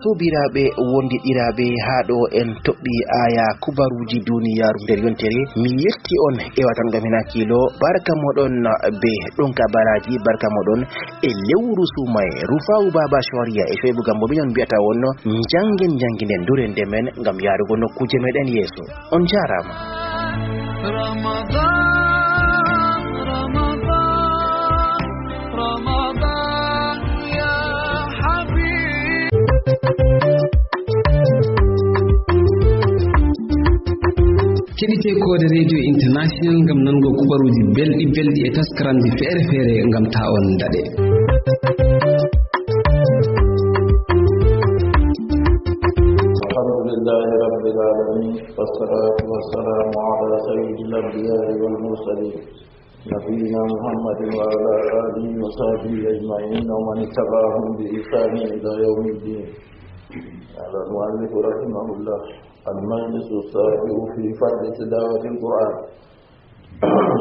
Sobiraaɓe wondiɗiraaɓe, haa ɗo en toɓɓi aya kubaruuji duniyaaru nder yontere. Mi yetti on e watan ngam hina kiilo. Barka moɗon be ɗon kabaraaji, barka moɗon e lewru suumaye. Rufaawu Baaba Shwariya e Shoybu Gambo minon mbiyata on, njanngen, njannginden, duren ndemen ngam yaarugo nokkuuje meɗen yeeso. On njaaraama. Ramadan, Ramadan, Ramadan, ya Habib. Keɗite Koode Radio International ngam nango kubaruuji belɗi belɗi e taskaramji feere feere ngam ta on daɗe. الحمد لله رب العالمين، والصلاة والسلام على سيد الأنبياء والمرسلين، نبينا محمد وعلى آله وصحبه أجمعين ومن اتبعهم بإحسان إلى يوم الدين. قال المؤلف رحمه الله: المجلس السابع في فضل تلاوة القرآن.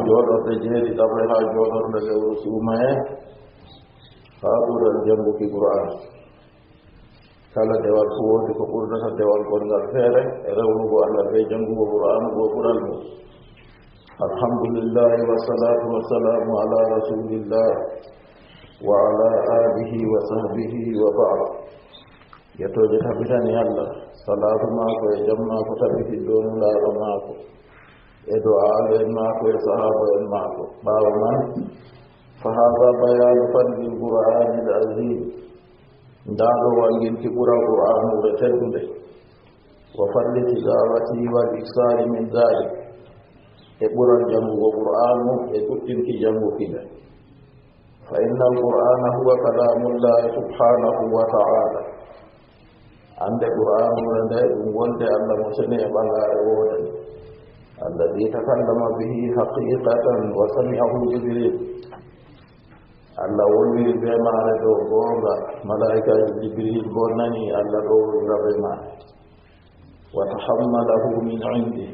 Jooɗorde jeeɗiɗaɓre haa jooɗorde lewru suumaye, haa ɓural jannguki Qur'aan. Kala dewal ko woodi ko ɓurdata dewal gonngal feere e rewnugo Allah bee janngugo Qur'aanu ɗo ɓural mum. Alhamdulillahi wassalatu wassalamu ala rasulillah wa ala alihi wa sahbihi wa ba'd. Yettooje tabitani Allah, salaatu maako e jam maako tabiti dow nulaaɗo maako e dow aalo'en maako e sahaaba'en maako. Ɓaawo man, fa haadha bayaanu fadlil Qur'aanil aziim. Ndaa ɗo wanginki ɓural Qur'aanuure teddunde. Wa fadli tilaawati wal iksaari min daalik. E ɓural janngugo Qur'aanu e ɗuɗɗinki jannguki nde. Fa innal Qur'aana huwa kalaamullaahi subhaanahu wa ta'aala. Annde Qur'aanuure nde ɗum wolde Allah mo seni e ɓangaare woodani. Alladhi takallama bihi haqiqatan wa sami'ahu Jibril. Allah wolwiri bee maare dow goonga, malaa'ikaajo Jibril boo nani Allah ɗo wolwira bee maare. Wa tahammalahu min indi.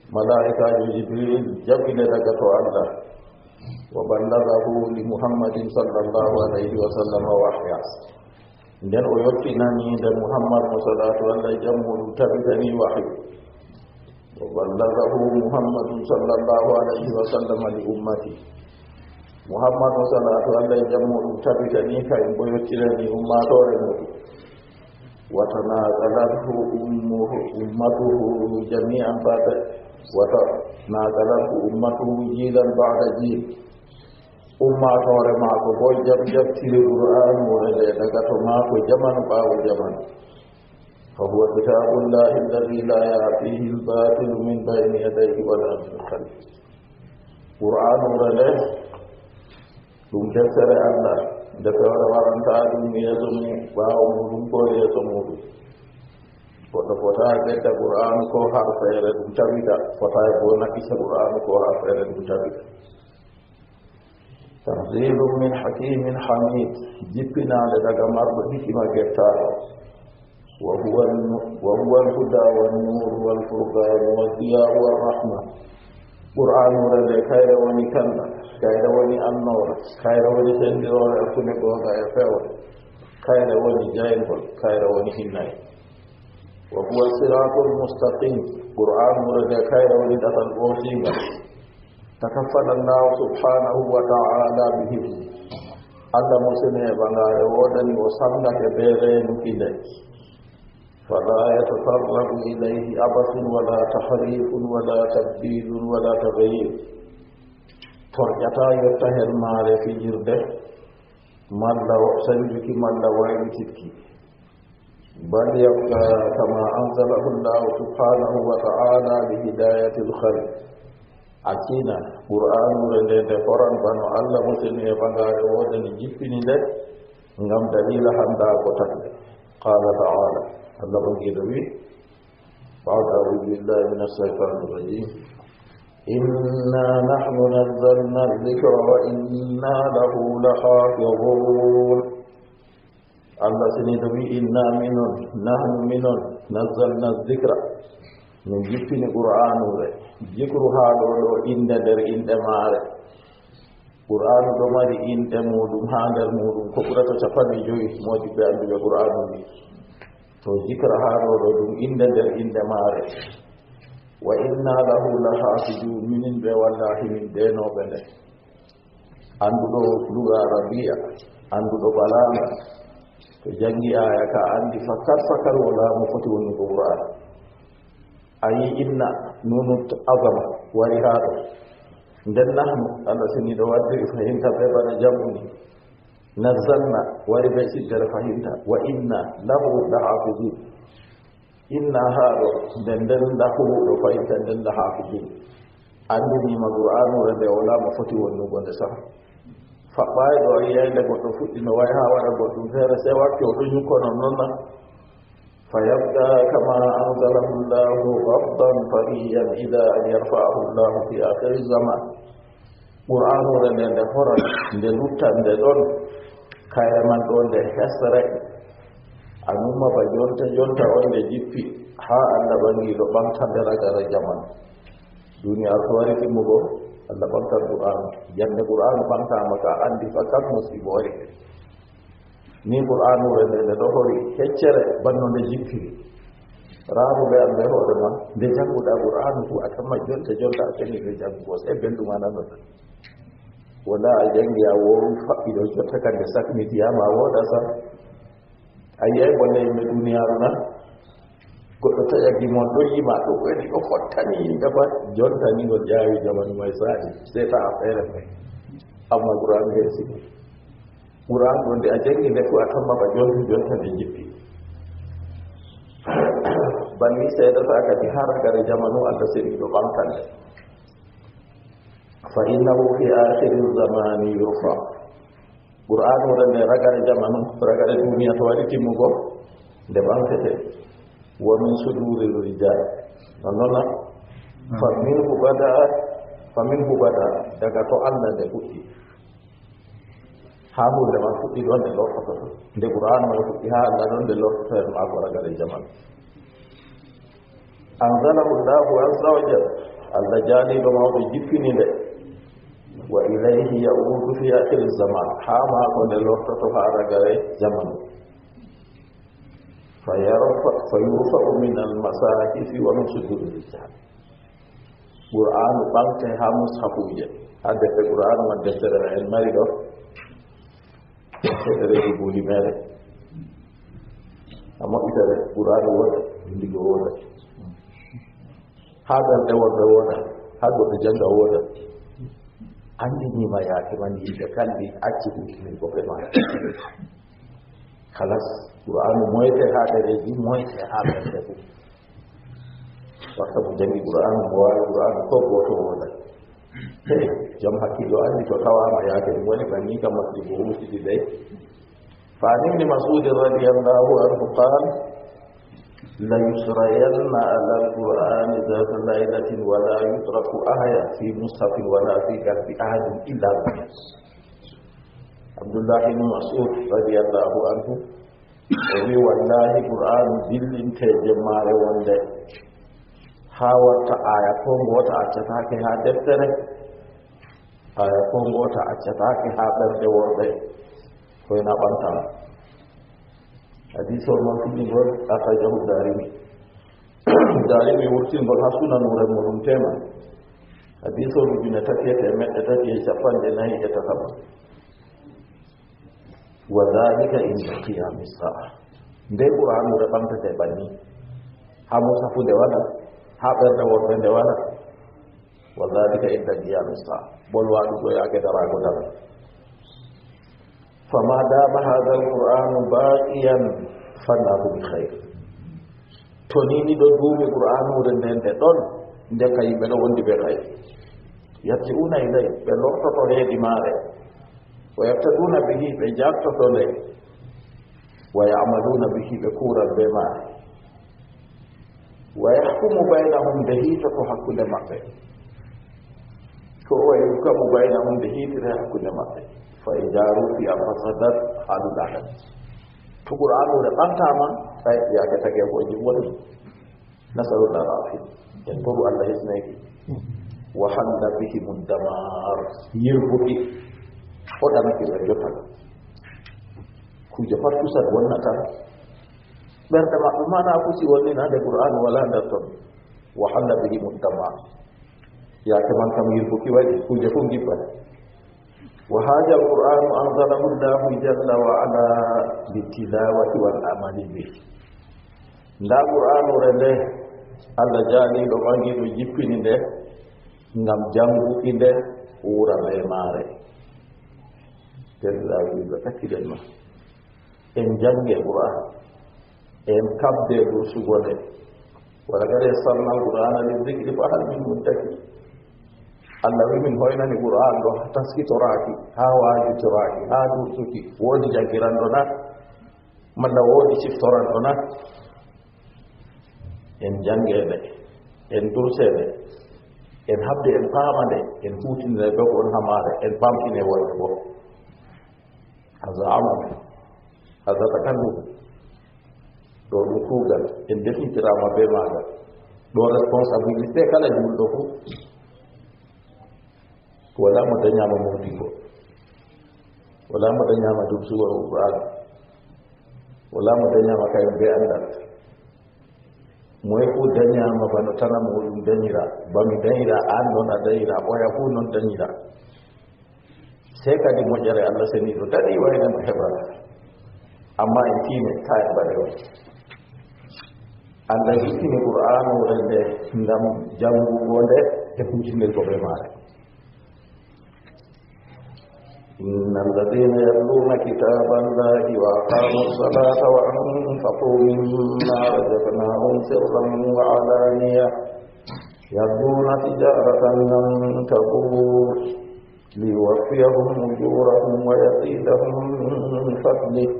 Malaa'ikaajo Jibril jaɓi nde daga to Allah. Wa ballagahu li Muhammadin sallallahu alayhi wa sallam wahya. Nden o yottinani nde Muhammad mo salaatu Allah e jam muuɗum tabitani wahyu. Wa ballagahu Muhammadun sallallahu alayhi wa sallam li ummati. Muhammad mo salaatu Allah e jam muuɗum tabitani kayum bo yottinani ummaatoore muuɗum. Wa tanaqalathu ummuhu, ummatuhu jami'an ba'da, wa tanaqalathu ummatuhu jilan ba'da jil. Ummaatoore maako boo jaɓ-, jaɓtiri Qur'aanuure nde daga to maako jamanu ɓaawo jamanu. Fa huwa kitaabullahi alladhi la ya'tihi al-baatilu min bayni yadayhi wa la min khalfihi. Qur'aanuure nde ɗum deftere Allah, nde fewre warantaa ɗum yeeso mum, ɓaawo muuɗum koo yeeso muuɗum. Goɗɗo fotaa ɓedda Qur'aanu koo harfeere ɗum tabita, fotaa boo naɓɓita Qur'aanu koo harfeere ɗum tabita. Tanzilun min hakimin hamid, jippinaande daga marɗo hikima gettaaɗo. Wa huwa an-nu-, wa huwa al-huda wan-nur wal-furqan wad-diya'u war-rahma. Qur'aanuure nde kayre woni kanda, kayre woni annoora, kayre woni sendiroore hakkunde goonga e fewre, kayre woni jayngol, kayre woni hinnay. Wa huwa siratul mustaqim. Qur'aanuure nde kayre woni ɗatal ɓootiingal. Takaffala Allahu subhanahu wa ta'ala bi hifzi. Allah mo seni e ɓangaare woodani o sangake bee reenuki nde. Fala yatatarrabu ilayhi abasun wala tahrifun wala tabdilun wala taghyir. Torƴata yotta her maare fijirde, malla sanjuki, malla waylititki. Bal yabqa kama anzalahu Allahu subhanahu wa ta'ala li hidayatil khalq. Accina Qur'aanuure nde nde foran bano Allah mo seni e ɓangaare woodani jippini nde ngam daliila handaago tagɗe. Qala ta'ala, Allah Bangiiɗo wi, ba'da a'udhu billahi minash shaytanir rajim. Inna nahnu nazzalna adh-dhikra wa inna lahu lahafizun. Allah seniiɗo wi, inna minon, nahnu minon, nazzalna dhikra. Min jippini Qur'aanuure. Zikru haa ɗo, ɗo innde nder inɗe maare. Qur'aanu ɗo mari inɗe muuɗum haa nder muuɗum ko ɓurata cappanɗe jowi, moodibɓe annduɓe Qur'aanu wi. To zikra haa ɗo, ɗo ɗum innde nder inɗe maare. Wa inna lahu lahafizun, minin ɓe wallaahi min deenooɓe nde. Annduɗo luga arabiya, annduɗo balaaga, to janngi aaya ka anndi fakat fakat wala mo foti wonnugo Qur'aan. A yi inna, nunu azama wari haa ɗo. Nden nahnu, Allah seniiɗo waddiri fahimta bee bana jam'u ni. Nazzalna wari bee siddere fahimta. Wa inna lahu lahafizun. Inna haa ɗo, nden nden lahu ɗo fahimta nden lahafizun. Anndiniima Qur'aanuure nde wala mo foti wonnugo nde sam. Faɓɓaay ɗo a yi'ay nde goɗɗo fuɗɗi no way haa waɗa goɗɗum feere, sey wakki o ɗo nyukko non non na. Fa yabqa kama anzalahu Allahu ghaddan tariyan ila an yarfa'ahu Allahu fi akhiri zaman. Qur'aanuure nde nde horan, nde luttan nde ɗon, kayre man ɗo nde hesre. A numma ba jonta jonta on nde jippi, haa Allah Bangiiɗo ɓamta nde ragare jamanu. Duniyaaru to wari timmugo, Allah ɓamtan Qur'aanu. Jannde Qur'aanu ɓamtaama ka anndi fakat masiibo wari. Ni Qur'aanu nde, nde ɗo hori heccere banno nde jippiri. Raaruɓe am ɓe hoore ma, nde jannguɗa Qur'aanu fu, a tamma jonta, jonta a feni nde janngugo, sey belɗum a nanata. Wala a janngi a woowi faɓɓi ɗo jonta kande saknitiyaama a wooda sa. A yi'ay bolle yimɓe duniyaaru na? Goɗɗo taƴa gimol ɗo yima ɗo weli ɗo fottani yimɓe pat, jonta ni ngol ƴaawi jamanu may saa'i, sey ta a feere may. Amma Qur'aanu hersini. Qur'aanu ɗo nde a janngi nde fu a tamma ba jonta, jonta nde jippi. Banni seedata kadi haa ragare jamanu Allah seniiɗo ɓamtan nde. Fa innahu fi aakhiri zamani yurfa. Qur'aanu nde nde ragare jamanu, ragare duniya to waɗi timmugo, nde ɓamtete. Wa min suduri rijal. Non non na? Fa minhu bada, fa minhu bada, daga to Allah nde fuɗɗi. Haa huunde man fuɗɗi ɗon nde lortoto. Nde Qur'aanu man fuɗɗi haa Allah ɗon nde lortoto e maako ragare jamanu. Anzalahu Allahu azza wa jalla. Allah jaaliiɗo mawɗo jippini nde. Wa ilayhi ya'udu fi akhiri zaman. Haa maako nde lortoto haa ragare jamanu. Fa yarfa, fa yurfa'u min al-masahifi wa min suduri rijal. Qur'aanu ɓamte haa mushafuuje, haa defte Qur'aanu man deftere en mari ɗo. Deftere buuli mere. A maɓɓitere Qur'aanu wooda, ndigo wooda. Haa ɓerɗe worɓe wooda, haa goɗɗo jannga wooda. Anndinii ma yaake man yimɓe kalɗi, acci huutinirgo bee maajum. Kalas, Qur'aanu moyte haa ɗereeji, moyte haa ɓerɗe fu. Warta mo janngi Qur'aanu, mo waawi Qur'aanu, ko gooto wooda. Hey, jom hakkillo anndi to tawaama yaake ɗum woni banni kam masdi ko huusiti dey. Fa an Ibni Mas'ud radiyallahu anhu qal, la yusrayanna ala al-Qur'ani zata laylatin wa la yutraku aya fi mushafin wa la fi kalbi ahadin illa Abdullah ibn Mas'ud radiyallahu anhu, o wi, wallahi, Qur'aanu dillinte jemmaare wonde haa watta aya ko ngoota accataake haa deftere, aya ko ngoota accataake haa ɓerɗe worɓe, ko ena ɓamtama. Hadiis o noon fiɗɗingol, akhrajahu Daarimi. Daarimi wurtingol haa Sunanu muuɗum teema. Hadiis o ujune tati e teemeɗɗe tati e cappanɗe nayi e tataɓo. Wa dhalika inda qiyami sa'a. Nde Qur'aanu nde ɓamtete banni. Haa musafu nde wala, haa ɓerɗe worɓe nde wala. Wa dhalika inda qiyami sa'a. Bol waɗugo yaake daraago dara. Fama dama hadha al-Qur'anu baqiyan fannahu bi khair. To ni ni ɗo duumi Qur'aanu nde nden nde ɗon, nde ka yimɓe ɗo wondi be khair. Yarji'una ilay, ɓe lortoto heedi maare. Wa yaqtaduna bihi, ɓe jaɓtoto nde. Wa ya'maluna bihi, ɓe kuuran be maare. Wa yahkumu baynahum, nde hiitoto hakkunde maɓɓe. Ko wa yuhkamu baynahum, nde hiitire hakkunde maɓɓe. Fa in jaru fi an fasadat halul alam. To Qur'aanu nde ɓamtama, ay, yaake tagee ko jim woni. Nasalullah al-afiya. En toru Allah hisnayki. Wa halla bihim damar. Yirbuki. O ɗanake ɓe jotal. Kuuje pat kusan wonnata. Ɓerɗe maɓɓe mana kusi wonnina nde Qur'aanu wala nder ton. Wa halla bihim damar. Yaake man kam yirbuki waɗi. Kuuje fof ngibban. Wa hadha al-Qur'anu anzalahu Allahu jalla wa ala litilawati wal amali bih. Nda Qur'aanu re nde Allah jaaliiɗo ɓangiiɗo jippini nde ngam jannguki nde, wuura be maare. Tellaawiɗo ɗakkiden ma. En jannge Qur'aan. En kabde dursugo nde. Wa laqad yassarna al-Qur'ana lizikri fahal min muddakir. Allah wi min hoynani Qur'aan ɗo haa taskitoraaki, haa waajitoraaki, haa dursuki. Woodi janngiranɗo na? Malla woodi siftoranɗo na? En jannge nde, en durse nde, en habde en paama nde, en huutinire be ko woni haa maare, en ɓamtine wonde bo. Haza amal, haza takallum. Ɗo ɗum kuugal, en defintiraama be maagal. Ɗo responsabilité kala juulɗo fuu. Wala mo dañaama mawdigo. Wala mo dañaama dursugo Qur'aan. Wala mo dañaama kañum be anndal. Moye fuu dañaama bano tana mo ɗum dañira, ba mi dañira, aan noon a dañira, oya fuu noon dañira. Sey kadi moƴƴere Allah seniiɗo daɗi wayne mo heɓata. Amma en tiime, taa en mbaɗe on. Allah jippini Qur'aanu nde ngam janngugo nde e huutinirgo bee maare. إن الذين يتلون كتاب الله وأقاموا الصلاة وأنفقوا مما رزقناهم سرا وعلانية يرجون تجارة لن تبور ليوفيهم أجورهم ويزيدهم من فضله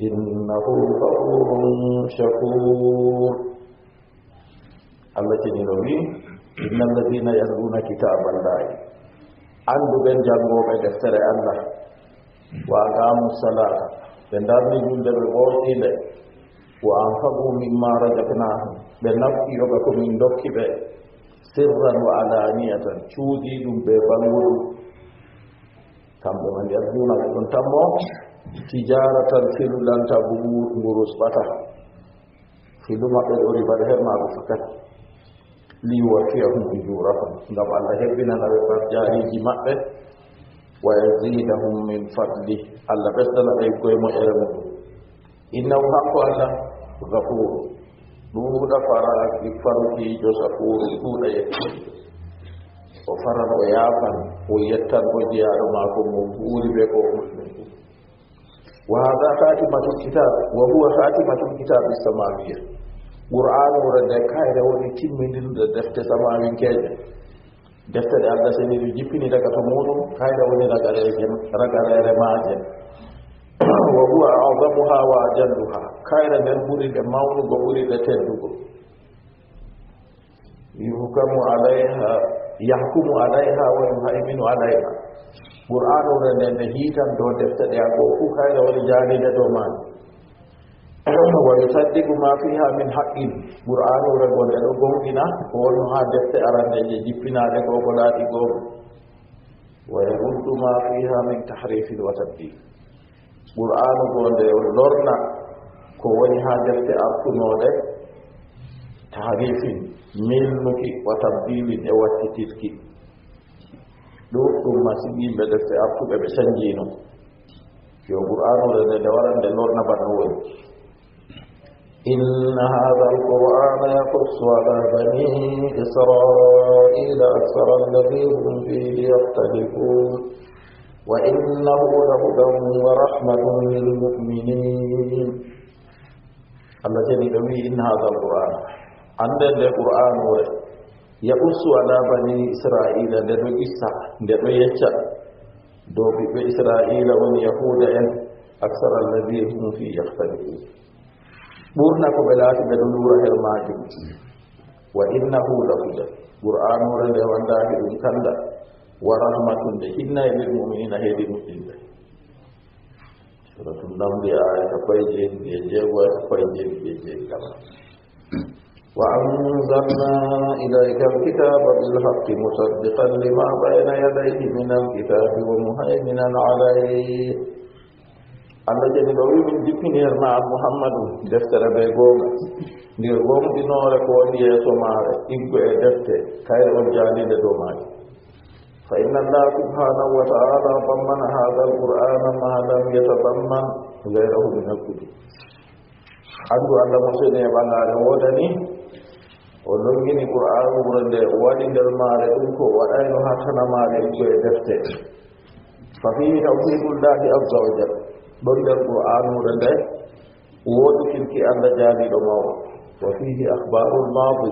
إنه غفور شكور. Allah ceniiɗo wi'i, "Inna alladina yatluna kitaballahi." Anndu ɓen janngooɓe deftere Allah, "wa aqamu salata." Ɓe ndarni julde, ɓe ɓooyɗi nde. "Wa anfaqu mimma razaqnahum." Ɓe nafqi yoga ko min dokki ɓe. "Sirran wa alaniyatan." Cuuɗi ɗum ɓe banguɗum. Kamɓe man yarduna ɓe ɗon tammo. "Tijaratan filu lan tabur." Ngurus ɓata. Filu maɓɓe ɗo riba ɗo her maako fakat. "Liyuwaffiyahum ujurahum." Ngam Allah hebbinana ɓe barjaariiji maɓɓe. "Wa yazidahum min fadli." Allah ɓesdana ɓe koye moƴƴere muɗum. "Innahu," hanko Allah, "gafuru." Ɗuuɗa faraaki, farukiijo, sakuru, ɗuuɗa yettude. O faran, o yaafan, o yettan bo jeyaaɗo maako mo buuri be ko o umri ɗum. Wa hada khatimatul kitab, wa huwa khatimatul kitabi samawiyya. Qur'aanu nde kayre woni timmindirde defte samawinkeeje. Defte ɗe Allah seniiɗo jippini daga to muuɗum, kayre woni ragareeje, ragareere maaje. Wa huwa a'zamuha wa ajalluha. Kayre nden ɓuri ɗe mawnugo, ɓuri ɗe teddugo. Yuhkamu alayha, yahkumu alayha wa yuhayminu alayha. Qur'aanu nde, nde, nde hiitan dow defte ɗe, a goo fuu kayre woni jaaliinde dow maani. Wa yusaddiqu ma fiha min haqqin. Qur'aanu nde, nde ɗo gonɗina ko wonno haa defte arande je jippinaade ko, ko laati goomu. Wa yaruddu ma fiha min tahrifin wa tabdil. Qur'aanu goo nde o lorna ko woni haa defte artunooɗe, tahrifin, milnuki, wa tabdilin, e wattitirki. Ɗuuɗɗum masin yimɓe defte artuɓe ɓe canjiino. Yo Qur'aanu nde, nde, nde waran nde lorna bana woni. إن هذا القرآن يقص على بني إسرائيل أكثر الذي هم فيه يختلفون وإنه لهدى ورحمة للمؤمنين. Allah ceniiɗo wi'i, "Inna hadha al-Qur'an," annde nde Qur'aanu nde, "yaqussu ala bani Isra'ila," nde ɗo qissa, nde ɗo yecca dow ɓiɓɓe Isra'ila, woni Yahuuda en, "aksara alladhi hum fi yakhtalifun." Ɓurna ko ɓe laati ɓe ɗon luura her maajum. "Wa innahu la huda." Qur'aanu nde wondaaki ɗum kanda. "Wa rahmatun," nde hinnay, "lil mu'minina," heedi mu'minɓe. Suratul Namli, aya cappanɗe jeeɗiɗi e jeego, aya cappanɗe jeeɗiɗi e jeeɗiɗi. "Wa anzalna ilayka al-kitaba bil haqqi musaddiqan lima bayna yadayhi min al-kitabi wa muhaiminan alayhi." Allah jeni ɗo wi, "Min jippini her ma an Muhammadu deftere be goonga, nde gomɗinoore ko woni yeeso maare, ɗiggo e defte, kayre on jaalinde dow maare." Fa inna Allah subhanahu wa ta'ala dammana hadha al-Qur'ana ma lam yatadamman ghayrahu min al-kutub. Anndu Allah mo sene e ɓangaare woodani, o longini Qur'aanu nde, o waɗi nder maare ɗum ko o waɗayno haa tana maare ɗiggo e defte. Fa fihi tawhidullahi azza wa jalla. Ɗon nder Qur'aanu nde woodukirki Allah jaaliiɗo mawɗo. Wa fihi akhbarul maadi.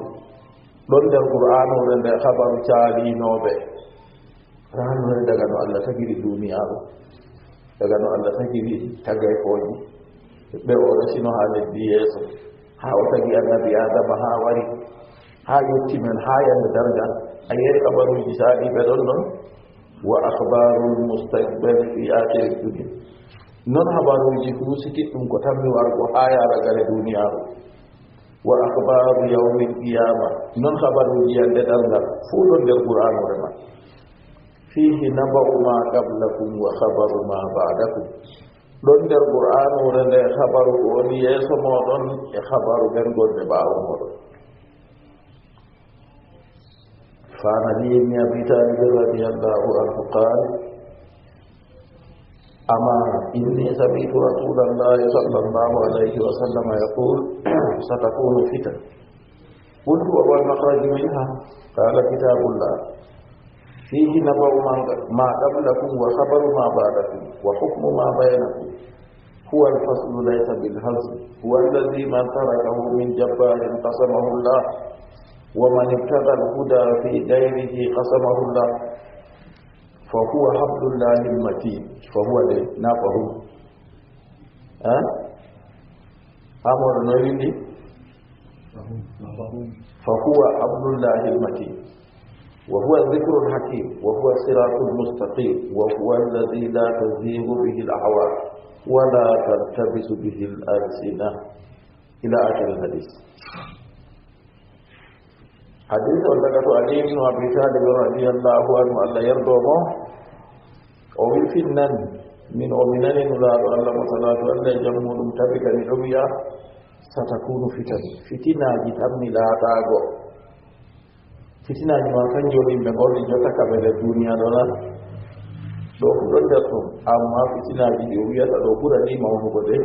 Ɗon nder Qur'aanu nde habaru caaliinooɓe. Raanore daga no Allah tagiri duniyaaru, daga no Allah tagiri tagaykooji, ɓe o resino haa leddi yeeso, haa o tagi annabi Aadama, haa wari, haa yotti men, haa yande darngal. A yi'ay habaruuji saaliiɓe ɗon ɗon, wa akhbarul mustaqbali fi akhiri dunya. Non habaruuji huusiti ɗum ko tammi wargo haa yaara gale duniyaaru. Wa akhbaru yawmil qiyama. Non habaruuji yande darngal fuu ɗon nder Qur'aanu ma. Fihi naba'u ma qablakum wa khabaru ma ba'dakum. Ɗon nder Qur'anuure nde habaru ko woni yeeso mooɗon e habaru ɓen gonɓe ɓaawo mooɗon. فعن علي بن أبي طالب رضي الله عنه قال: أما إني سمعت رسول الله صلى الله عليه وسلم يقول: ستكون فتن. قلت: وما المخرج منها؟ قال: كتاب الله فيه نبأ من، ما قبلكم وخبر ما بعدكم وحكم ما بينكم. هو الفصل ليس بالهزل. هو الذي من تركه من جبار قسمه الله، ومن ابتغى الهدى في غيره قسمه الله، فهو حبل الله المتين. فهو de, na فهو. Ha? Amor no yindi? فهو حبل الله المتين، وهو الذكر الحكيم، وهو الصراط المستقيم، وهو الذي لا تزيغ به الأهواء، ولا تلتبس به الألسنة. إلى آخر الحديث. Hadis on daga to Ali ibn Abi Talib radiyallahu anhu, Allah yardo mo, o wi: Finnani min, o mi nani Nulaaɗo Allah mo salaatu Allah e jam muuɗum tabita, miɗo wi'a: ستكون فتن. Fitinaaji tammi laataago. Fitinaaji ma kan joni yimɓe ngoni jotta ka ɓe nder duniya ɗo na. Ɗo fu ɗon nder ton. Amma fitinaaji ɗi o wi'ata ɗo ɓurani mawnugo de.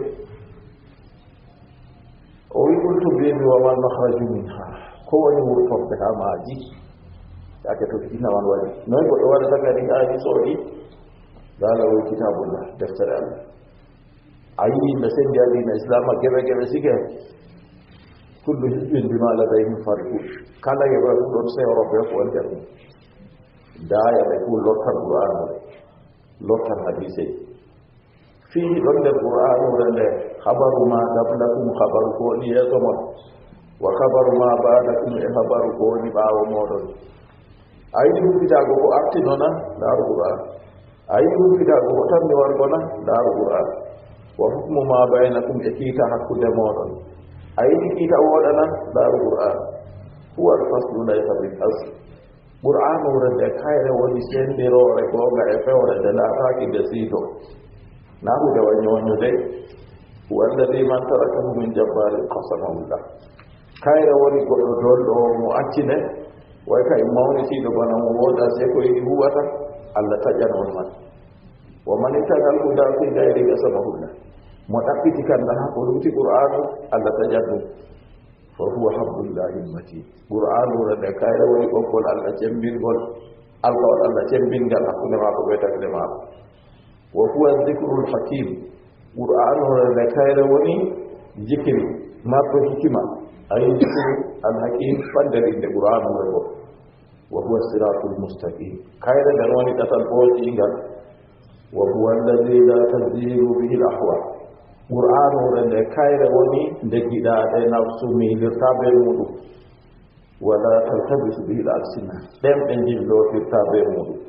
O wi: قلت, mbiimi, وما المخرج منها؟ Ko woni wurtorde haa maaji? Yaake to fitina man waɗi. Noy goɗɗo waɗata kadi haa ni soodi? Qala: هو كتاب الله, deftere Allah. A yii nde sendi diina Islaama geɓe geɓe sike. كل حزب بما لديهم فرحون. Kala geɓe fu ɗon sewro be ko woni nder mum. Daaya ɓe fu lortan Qur'aanu, lortan hadiise. Fiihi, ɗon nder Qur'aanuure nde, habaru ma qablakum, habaru ko woni yeeso mon, wa habaru ma ba'dakum, e habaru ko woni ɓaawo mooɗon. A yiɗi humpitaago ko artino na? Ndaaru Qur'aan. A yiɗi humpitaago ko tammi wargo na? Ndaaru Qur'aan. Wa hukmu ma baynakum, e kiita hakkunde mooɗon. A yiɗi kiita wooɗa na? Ndaaru Qur'aan. Huwa al-faslu laysa bil hasr. Qur'aanuure nde kayre woni senndiroore goonga e fewre, nde laataaki nde siido. Na huunde wa ñooñude. Huwa alladhi man tarakahu min jabbaarin qasamahu Allah. Kayre woni goɗɗo dolɗo mo acci nde, way kay mawnitiiɗo bana mo wooda se ko yiɗi huwata, Allah taƴan on man. Wa man ittaqa al-huda fi ghayri qasamahu Allah. Mo ɗaɓɓiti kanda haa ko luuti Qur'aanu, Allah taƴan ɗum. Fa huwa hablullahi al-matin. Qur'aanuure nde kayre woni ɓoggol Allah cembingol, alkawal Allah cembingal hakkunde maako be tagɗe maako. Wa huwa dhikrul hakim. Qur'aanuure nde kayre woni jikiri marɗo hikima. Ay dhikru al-hakim, fande inde Qur'aanuure go. Wa huwa siratul mustaqim. Kayre nden woni ɗatal boociingal. Wa huwa alladhi la tazigu bihi al-ahwa. Qur'aanuure nde kayre woni nde giɗaaɗe nafsu miilirta be muuɗum. Wa la taltabisu bihi al-alsina. Ɗemɗe njillotirta be muuɗum.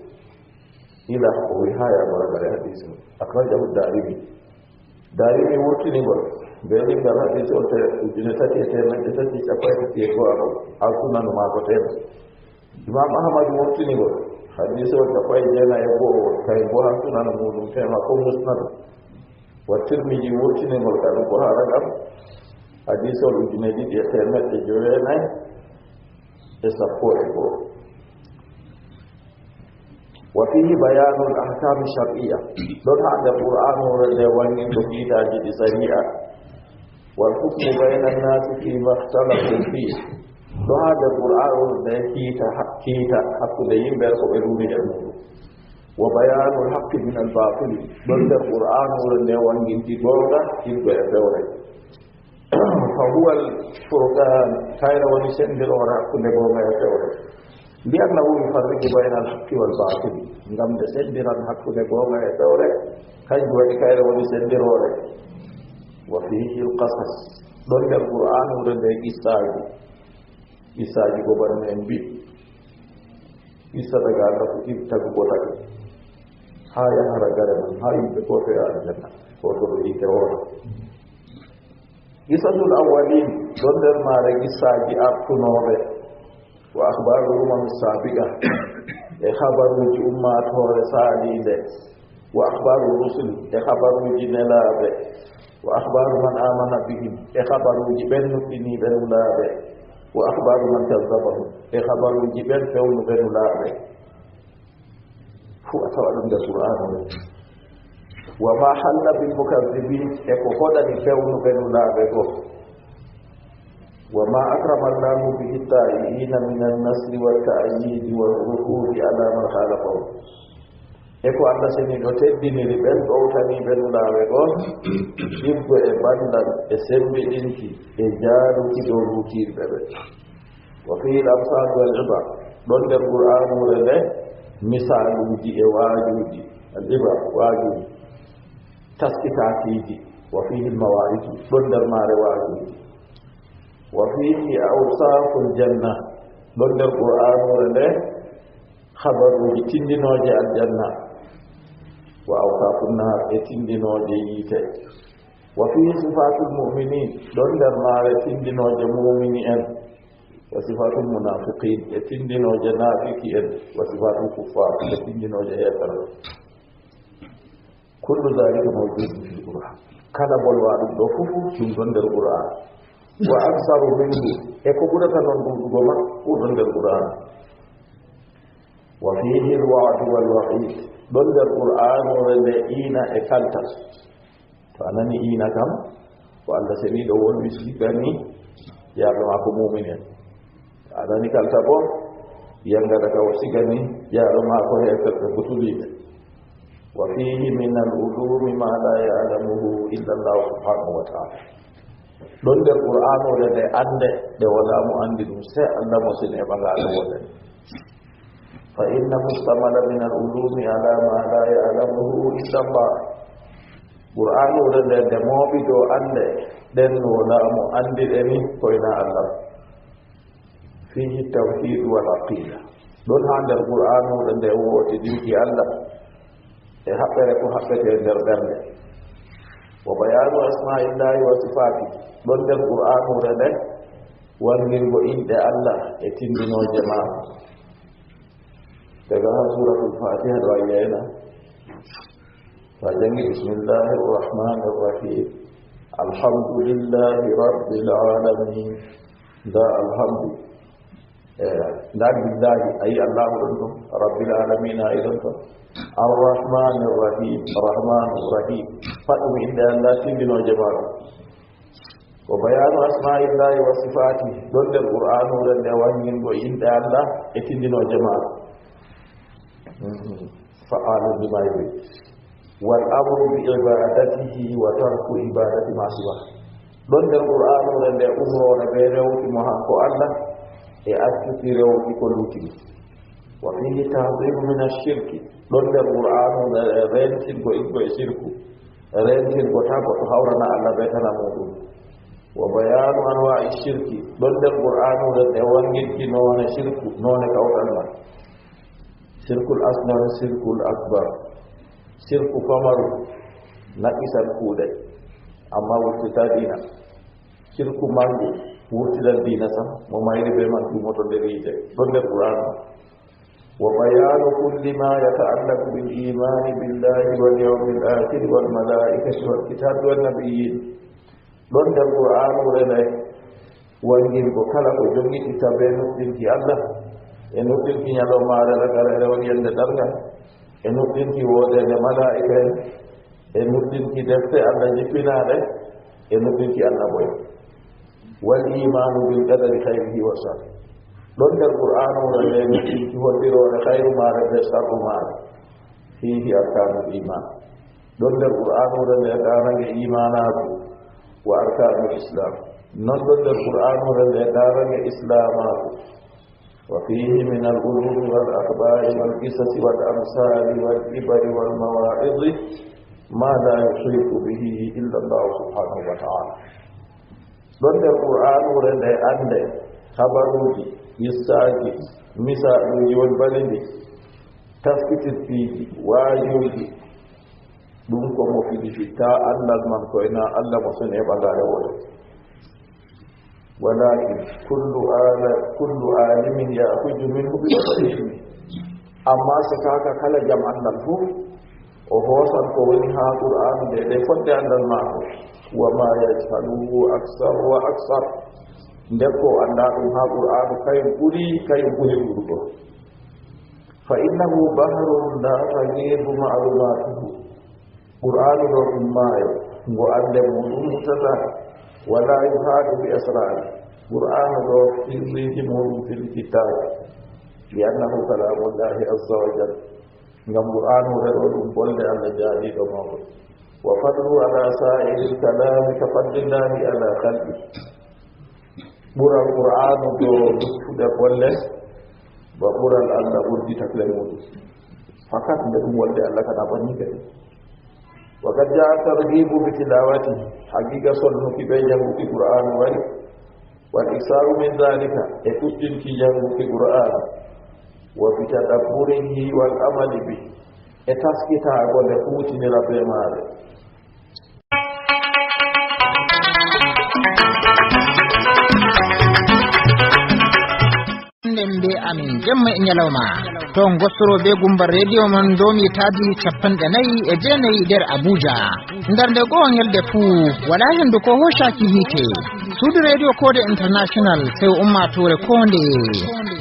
Ila o wi haa yaagora gare hadiisi on. Akhrajahu Daarimi. Daarimi wurtini ngol be limgal hadiisi on te ujune tati e teemeɗɗe tati e cappanɗe tati e go'o, al-Sunanu maako teemeɗɗe. Imam Ahmad wurtini ngol, hadiisol cappanɗe jeenayi e go'o, kay bo haa Sunan muuɗum, tema ko Musnad. Wa Tirmiji wurtini ngol, kadi ko haa Raqam, hadiisol ujune ɗiɗi e teemeɗɗe jeenayi e sappo e go'o. Wa fihi bayanul ahkami shar'iyya. Ɗon haa nder Qur'aanu nde wangin ko kiitaaji ɗi sariya. Wal hukmu bayna an-nasi fi ma ikhtalafu fi. Ɗo haa nder Qur'aanu nde kiita, kiita hakkunde yimɓe ko ɓe luuri e muuɗum. Wa bayanul haqqi min al-batili. Ɗon nder Qur'aanu nde wanginti goonga, hirgo e fewre. Fa huwa al-furqan, kayre woni senndiroore hakkunde goonga e fewre. Li annahu yufarriqu bayna al-haqqi wal-batil, ngam nde senndiran hakkunde goonga e fewre, kanjum waɗi kayre woni senndiroore. Wa fihi al-qasas, ɗon nder Qur'aanu nde qissaaji, qissaaji ko bana no en mbi. Qissa daga Allah fuɗɗi tagugo taki haa yahara gare mum, haa yimɓe ko fewa aljanna, ko to ɗo yiite wooto. Qisasul awwalin, ɗon nder maare qissaaji artunooɓe, wa akhbarul umami sabiqa, e habaruuji ummaatoore saaliinde. وأخبار الرسل، e habaruuji nelaaɓe. وأخبار من آمن بهم، e habaruuji ɓen nuɗɗiniiɓe nulaaɓe. وأخبار من كذبهم، e habaruuji ɓen fewnuɓe nulaaɓe. Fuu a tawa ɗum nder Qur'aanu on. وما حل بالمكذبين، e ko hoɗani fewnuɓe nulaaɓe goo. وما أكرم الله به الطائعين من النصر والتأييد والركوب على من خالفهم. E ko Allah seniiɗo teddiniri ɓen ɗowtaniiɓe nulaaɓe goo, ɗiggo e ballal e sembiɗinki e jaaruki dow luutiiɓe ɓe. وفيه الأمثال والعبر، ɗon nder Qur'aanuure nde misaaluuji e waajuuji, al-ibar, waajuuji, taskitaakiiji. وفيه المواعظ، ɗon nder maare waajuuji. وفيه أوصاف الجنة، ɗon nder Qur'aanuure nde habaruuji tinndinooje aljanna. وأوصاف النار، e tinndinooje yiite. وفيه صفات المؤمنين، ɗon nder maare tinndinooje muumini en. وصفات المنافقين، e tinndinooje naafiki en. وصفات الكفار، e tinndinooje heeferɓe. كل ذلك موجود في القرآن. Kala bolwaaɗum ɗoo fof ɗum ɗon nder Qur'aan. وأكثر منه، e ko ɓurata noon ɗuuɗugo man, ɗum ɗon nder Qur'aan. وفيه الوعد والوعيد، ɗon nder Qur'aanuure nde iina e kaltal. To a nani iina kam, ko Allah seniiɗo wolwi sigani jeyaaɓe maako muumini en. To a nani kalta boo, yangata ka o sigani jeyaaɓe maako heeferɓe butuliiɓe. وفيه من العلوم ما لا يعلمه إلا الله سبحانه وتعالى. Ɗon nder Qur'aanuure nde annde, nde walaa mo anndi ɗum, sey Allah mo seniiɗo ɓangaaɗo wonani. فإنه اشتمل من العلوم على ما لا يعلمه إلا الله. Qur'aanuure nde, nde mooɓi dow annde, ɗen walaa mo anndi ɗe ni, ko hinaa Allah. فيه التوحيد والعقيدة. Ɗon haa nder Qur'aanuure nde wootiɗinki Allah e haɓɓere ko haɓɓetee nder ɓernde. وبيان أسماء الله وصفاته. Ɗon nder Qur'aanuure nde wangirgo inɗe Allah e tinndinooje maako. Daga haa Suuratul Faatiha ɗo a yi'ayna. To a janngi, بسم الله الرحمن الرحيم. الحمد لله رب العالمين. Ndaa alhamdu. Eh, ndaa billahi, a yi'i Allahu ɗon ton. Rabbil aalamiina, a yi'i ɗon ton. Arrahmaani rrahiim, Rahmaani rrahiim. Pat ɗum innde Allah tinndinooje maako. وبيان أسماء الله وصفاته. Ɗon nder Qur'aanuure nde wangirgo inɗe Allah e tinndinooje maako. Mhm. فعال لما يريد. والأمر بعبادته وترك عبادة ما سواه. Ɗon nder Qur'aanuure nde umroore bee rewuki mo hanko Allah e accuki rewuki ko lutti ɗum. وفيه التحذير من الشرك. Ɗon nder Qur'aanuure nde reentirgo iggo e sirku. Reentirgo taa goɗɗo hawrana Allah bee tana muuɗum. وبيان أنواع الشرك. Ɗon nder Qur'aanuure nde wangirki noone sirku, noone kawtal man. شرك الأصغر، شرك الأكبر. Sirku pamaru naqisan kuuɗe, ammaa wurtitaa diina. Sirku manngu wurtinan diina sam, mo mayri bee man tuumoto nder yiite. Ɗon nder Qur'aanu. وبيان كل ما يتعلق بالإيمان بالله واليوم الآخر والملائكة والكتاب والنبيين. Ɗon nder Qur'aanuure nde wangirgo kala ko jonngiɗi tabe nuɗɗinki Allah, e nuɗɗinki nyalawmaare ragareere woni yannde darngal, e nuɗɗinki woodeende malaa'ika'en, e nuɗɗinki defte Allah jippinaaɗe, e nuɗɗinki annabo'en. والإيمان بالقدر خيره وشره. Ɗon nder Qur'aanuure nde nuɗɗinki holliroore khayru maare bee sharru maare. فيه أركان الإيمان. Ɗon nder Qur'aanuure nde daarange iimaanaaku, وأركان الإسلام. Non ɗon nder Qur'aanuure nde daarange islaamaaku. وفيه من العلوم والأخبار والقصص والأمثال والعبر والمواعظ ما لا يحيط به إلا الله سبحانه وتعالى. Ɗon nder Qur'aanuure nde annde, habaruuji, qissaaji, misaaluuji woni bali ndi, taskitirɗiiji, waajuuji, ɗum ko mo filifitta anndal man ko ena Allah mo sene e ɓagaare woote. ولكن كل عال-، كل عالم يأخذ منه بقدر علمه. Ammaa sekaaka kala jam anndal fof O hoosan ko woni haa Qur'aanu nde, nde fodde anndal maako. Wa ma yajhaluhu aksar wa aksar. Nde ko anndaa ɗum haa Qur'aanu, kayum ɓuri, kayum ɓuri ɗuuɗugo. Fa innahu bahrun la taghidu ma'lumatuhu. Qur'aanu ɗo ɗum maayo, ngo annde muɗum mutata, wala yuhadu bi asrari. Qur'aanu ɗo sirriiji muɗum fil kitab, li annahu kalamullahi azza wa jal. Ngam Qur'aanu ɗo ɗum bolde Allah jaaliiɗo mawɗo. Wa fadlu ala sa'iril kalami ka fadlillahi ala khalqi. Ɓural Qur'aanu ɗo luttuɗe bolle, ba ɓural Allah ɓurdi takle muɗum. Fakat nde ɗum wolde Allah kana banni kadi. Wa qad jaa targhibu bi tilawati, haqiqa sonnuki be janguki Qur'aanu wari. Wal iksaru min dhalika, e ɗuɗɗinki janguki Qur'aanu. Wa bi tadabburihi wal amali bi, e taskitaago nde huutinira be maare. Nden be amin jemma e ñalawma. To ngostoro be gumba rediyo mon domi taadi capanɗe nayi e jeenayi nder Abuja. Nder nde goo ñalde fuu, wala hendu ko hoocaaki hiite. Suudu rediyo Koode International, sew ummaatoore koonde.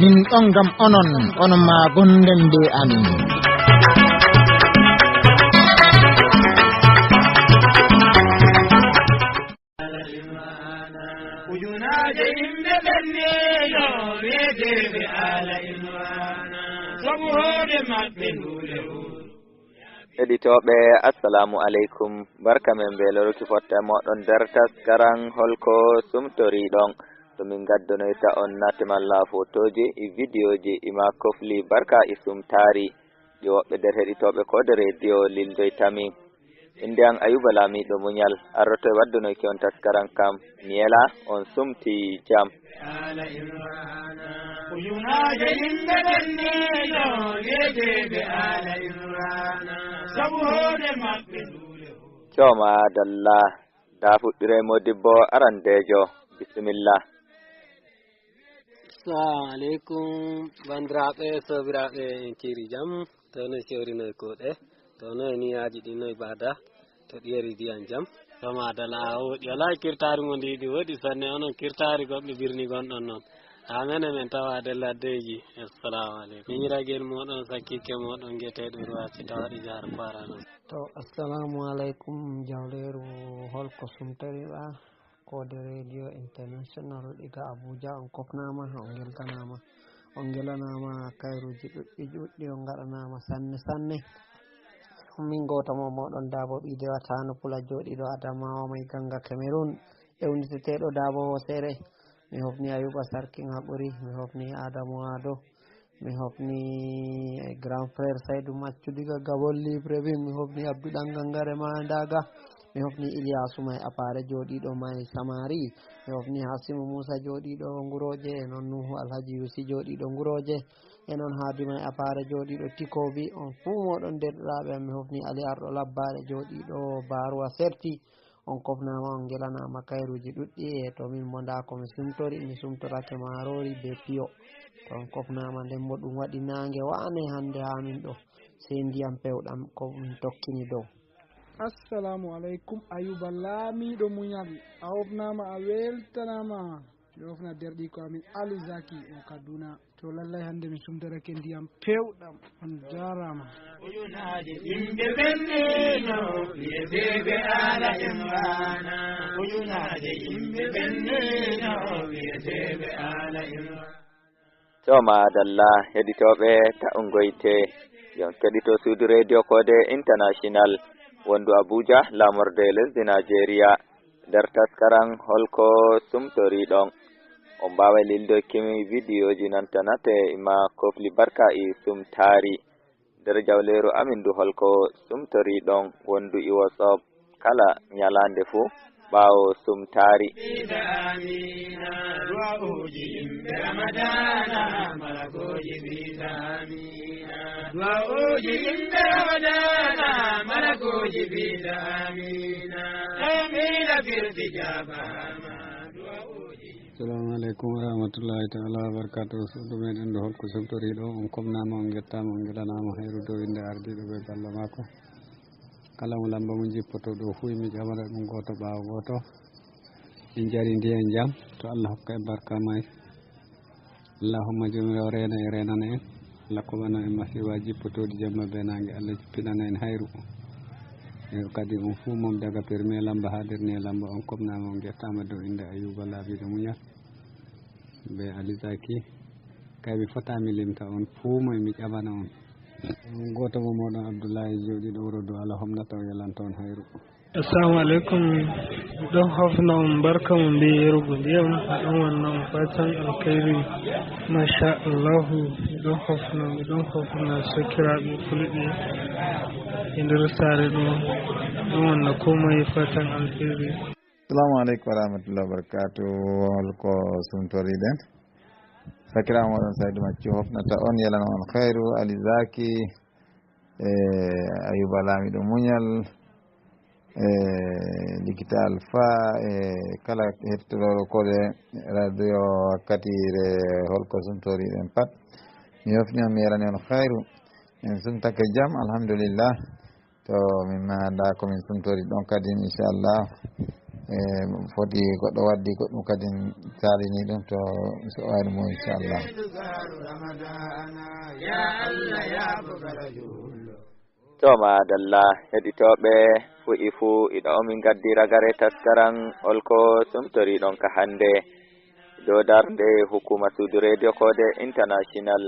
Min ɗon ngam onon, onon ma gonden be amin. Ujunaaje yimɓe ɓenniino wi'eteeɓe Aala Imraana, sabu hoore maɓɓe nduule o. Heɗitooɓe, assalamu aleykum. Barka men be lorki fotta moɗon nder taskaran holko sumtoriɗon. To min gaddonoyta on nate malla fotooji, e vidiyooji, e ma kofli barka e sumtaari. Ɗi woɓɓe nder heɗitooɓe Koode Rediyo lildoytami. Innde am Ayuba Laamiiɗo Muñal, arroto e waddunoyki on taskaran kam. Mi yela on sumti jam. Aala Imraana, ujunaaje yimɓe ɓenniino wi'eteeɓe Aala Imraana, sabu hoore maɓɓe nduule o. Cooma dalla, da fuɗɗiray modibbo arandeejo. Bisimilla. Assalamu aleykum, banndiraaɓe, soobiraaɓe, en kiiri jam. To noy cewrinoy kuuɗe? To noy niyaaji ɗi noy baada? To ɗi yari ndiyan jam? To maadala, a woɗi. Walaa kirtaari mo ndi ɗi woɗi sanne, onon kirtaari goɗɗo birni gonɗon noon. Amen, amen tawa de laddeeji. Assalamu aleykum. Miñiragel mooɗon, sakkikke mooɗon, geteeɗo Ruwasi tawa ɗi jahar Kwara noon. To, assalamu aleykum, jawleeru, holko sumtoriɗaa? Koode Radio International, ɗiga Abuja, on kofnaama, on ngeltanaama, on ngelanaama kayruuji ɗuɗɗi ɗuɗɗi, on ngaɗanaama sanne sanne. Min gooto mo mooɗon Daabo ɓii Dewa Taano Pula jooɗiiɗo Adamawa may Ganga Cameroon, ewniteteeɗo Daabo Hoosere. Mi hofni Ayuba Sarkin Haɓuri, mi hofni Adamu Ado, mi hofni, eh, grand frère Saydou Maccu diga Gabon Libreville, mi hofni Abdou Ɗan Gangare Mandaga, mi hofni Iliyasu May Apare jooɗiiɗo May Samari, mi hofni Hasimu Musa jooɗiiɗo Ngurooje, e noon Nuhu Alhaji Yusi jooɗiiɗo Ngurooje, e noon Haadi May Apare jooɗiiɗo Tikobi, on fuu mooɗon derɗiraaɓe am, mi hofni Ali Arɗo Labbaare jooɗiiɗo Baruwa Serti, on kofnaama, on ngelanaama kayruuji ɗuɗɗi. E to min mo ndaa ko mi sumtori, mi sumtorake maaroori be piyo. To on kofnaama, nden mo ɗum waɗi naange waane hannde haa min ɗo, sey ndiyam pewɗam ko min tokkini dow. Assalamu aleykum, Ayuba Laamiiɗo Muñal. A hofnaama, a weltanaama. Mi hofna derɗiiko amin Ali Zaki mo Kaduna. To lallay hannde mi sumtorake ndiyam pewɗam. On jaaraama. Ujunaaje yimɓe ɓenniino wi'eteeɓe Aala Imraana. Ujunaaje yimɓe ɓenniino wi'eteeɓe Aala Imraana. To maadalla, heɗitooɓe ta'ungoyte. Yon keɗito suudu Radio Koode International, wondu Abuja, laamorde lesdi Nigeria. Nder taskaran holko sumtoriɗon? On mbaaway lildoykimi vidiyooji nanta nate e ma kofli barka e sumtaari. Nder jawleeru amin ndu holko sumtoriɗon wondu e WhatsApp kala ñalaande fuu ɓaawo sumtaari. Du'a'uuji yimɓe Ramadana, malakooji biita amiina. Du'a'uuji yimɓe Ramadana, malakooji biita amiina. Amiina firti jaabama. Du'a'uuji. Assalamu aleykum wa rahmatullahi ta'ala wa barakatuh. Suudu meɗen ndu holko sumtoriɗo, on komnama, on gettama, on gelanaama hayru dow innde ardiiɗo ɓe balla maako. Kala mo lamba mo jippoto ɗo fuu, mi ƴamata ɗum gooto ɓaawo gooto. En jari ndiyan jam, to Allah hokka en barka may. Allahumma, Joomiraawo, reena e reenana en. Allah koɓano en masiibaaji jippotooɗi jamma bee naange. Allah jippinana en hayru. E kadi on fuu mom daga perme lamba haa dernier lamba, on komnaama, on ngettaama dow innde Ayuba Laamiiɗo Muñal. Bee Ali Zaki. Kay mi fotaa mi limta on fuu moy mi ƴamana on. Gooto mo mooɗon Abdullahi jooɗiiɗo wuro Duwala homnata o yalanta on hayru. Assalamu alaikum. Miɗon hofna on barka mo mbiye yarugo ndiyam, miɗon wanna on fatan alkhairi. Masha Allahu, miɗon hofna, miɗon hofna sakiraaɓe fulɓe e nder saare ɗo. Miɗon wanna koo moye fatan alkhairi. Assalamu alaikum warahmatullahi wabarakatuh. Holko sumtoriɗen? Sakiraawo mooɗon Saydu Maccu hofnata on, yalana on khairu, Ali Zaki, e Ayuba Laamiiɗo Muñal, e Likita Alfa, e kala hettotooɗo koɗe radio wakkatiire Holko Sumtoriɗen pat. Mi hofni on, mi yalani on khairu. En sumtake jam, alhamdulillah. To min ma anndaa ko min sumtori ɗon kadi, inchallah. E foti goɗɗo waddi goɗɗum kadi salini ɗum, to so wayno mo, inchallah. To maadalla, heɗitooɓe, fuɗi fuu iɗo min gaddi ragare taskaran Holko Sumtoriɗon ka hannde. Dow darnde hukuma suudu Radio Kode International.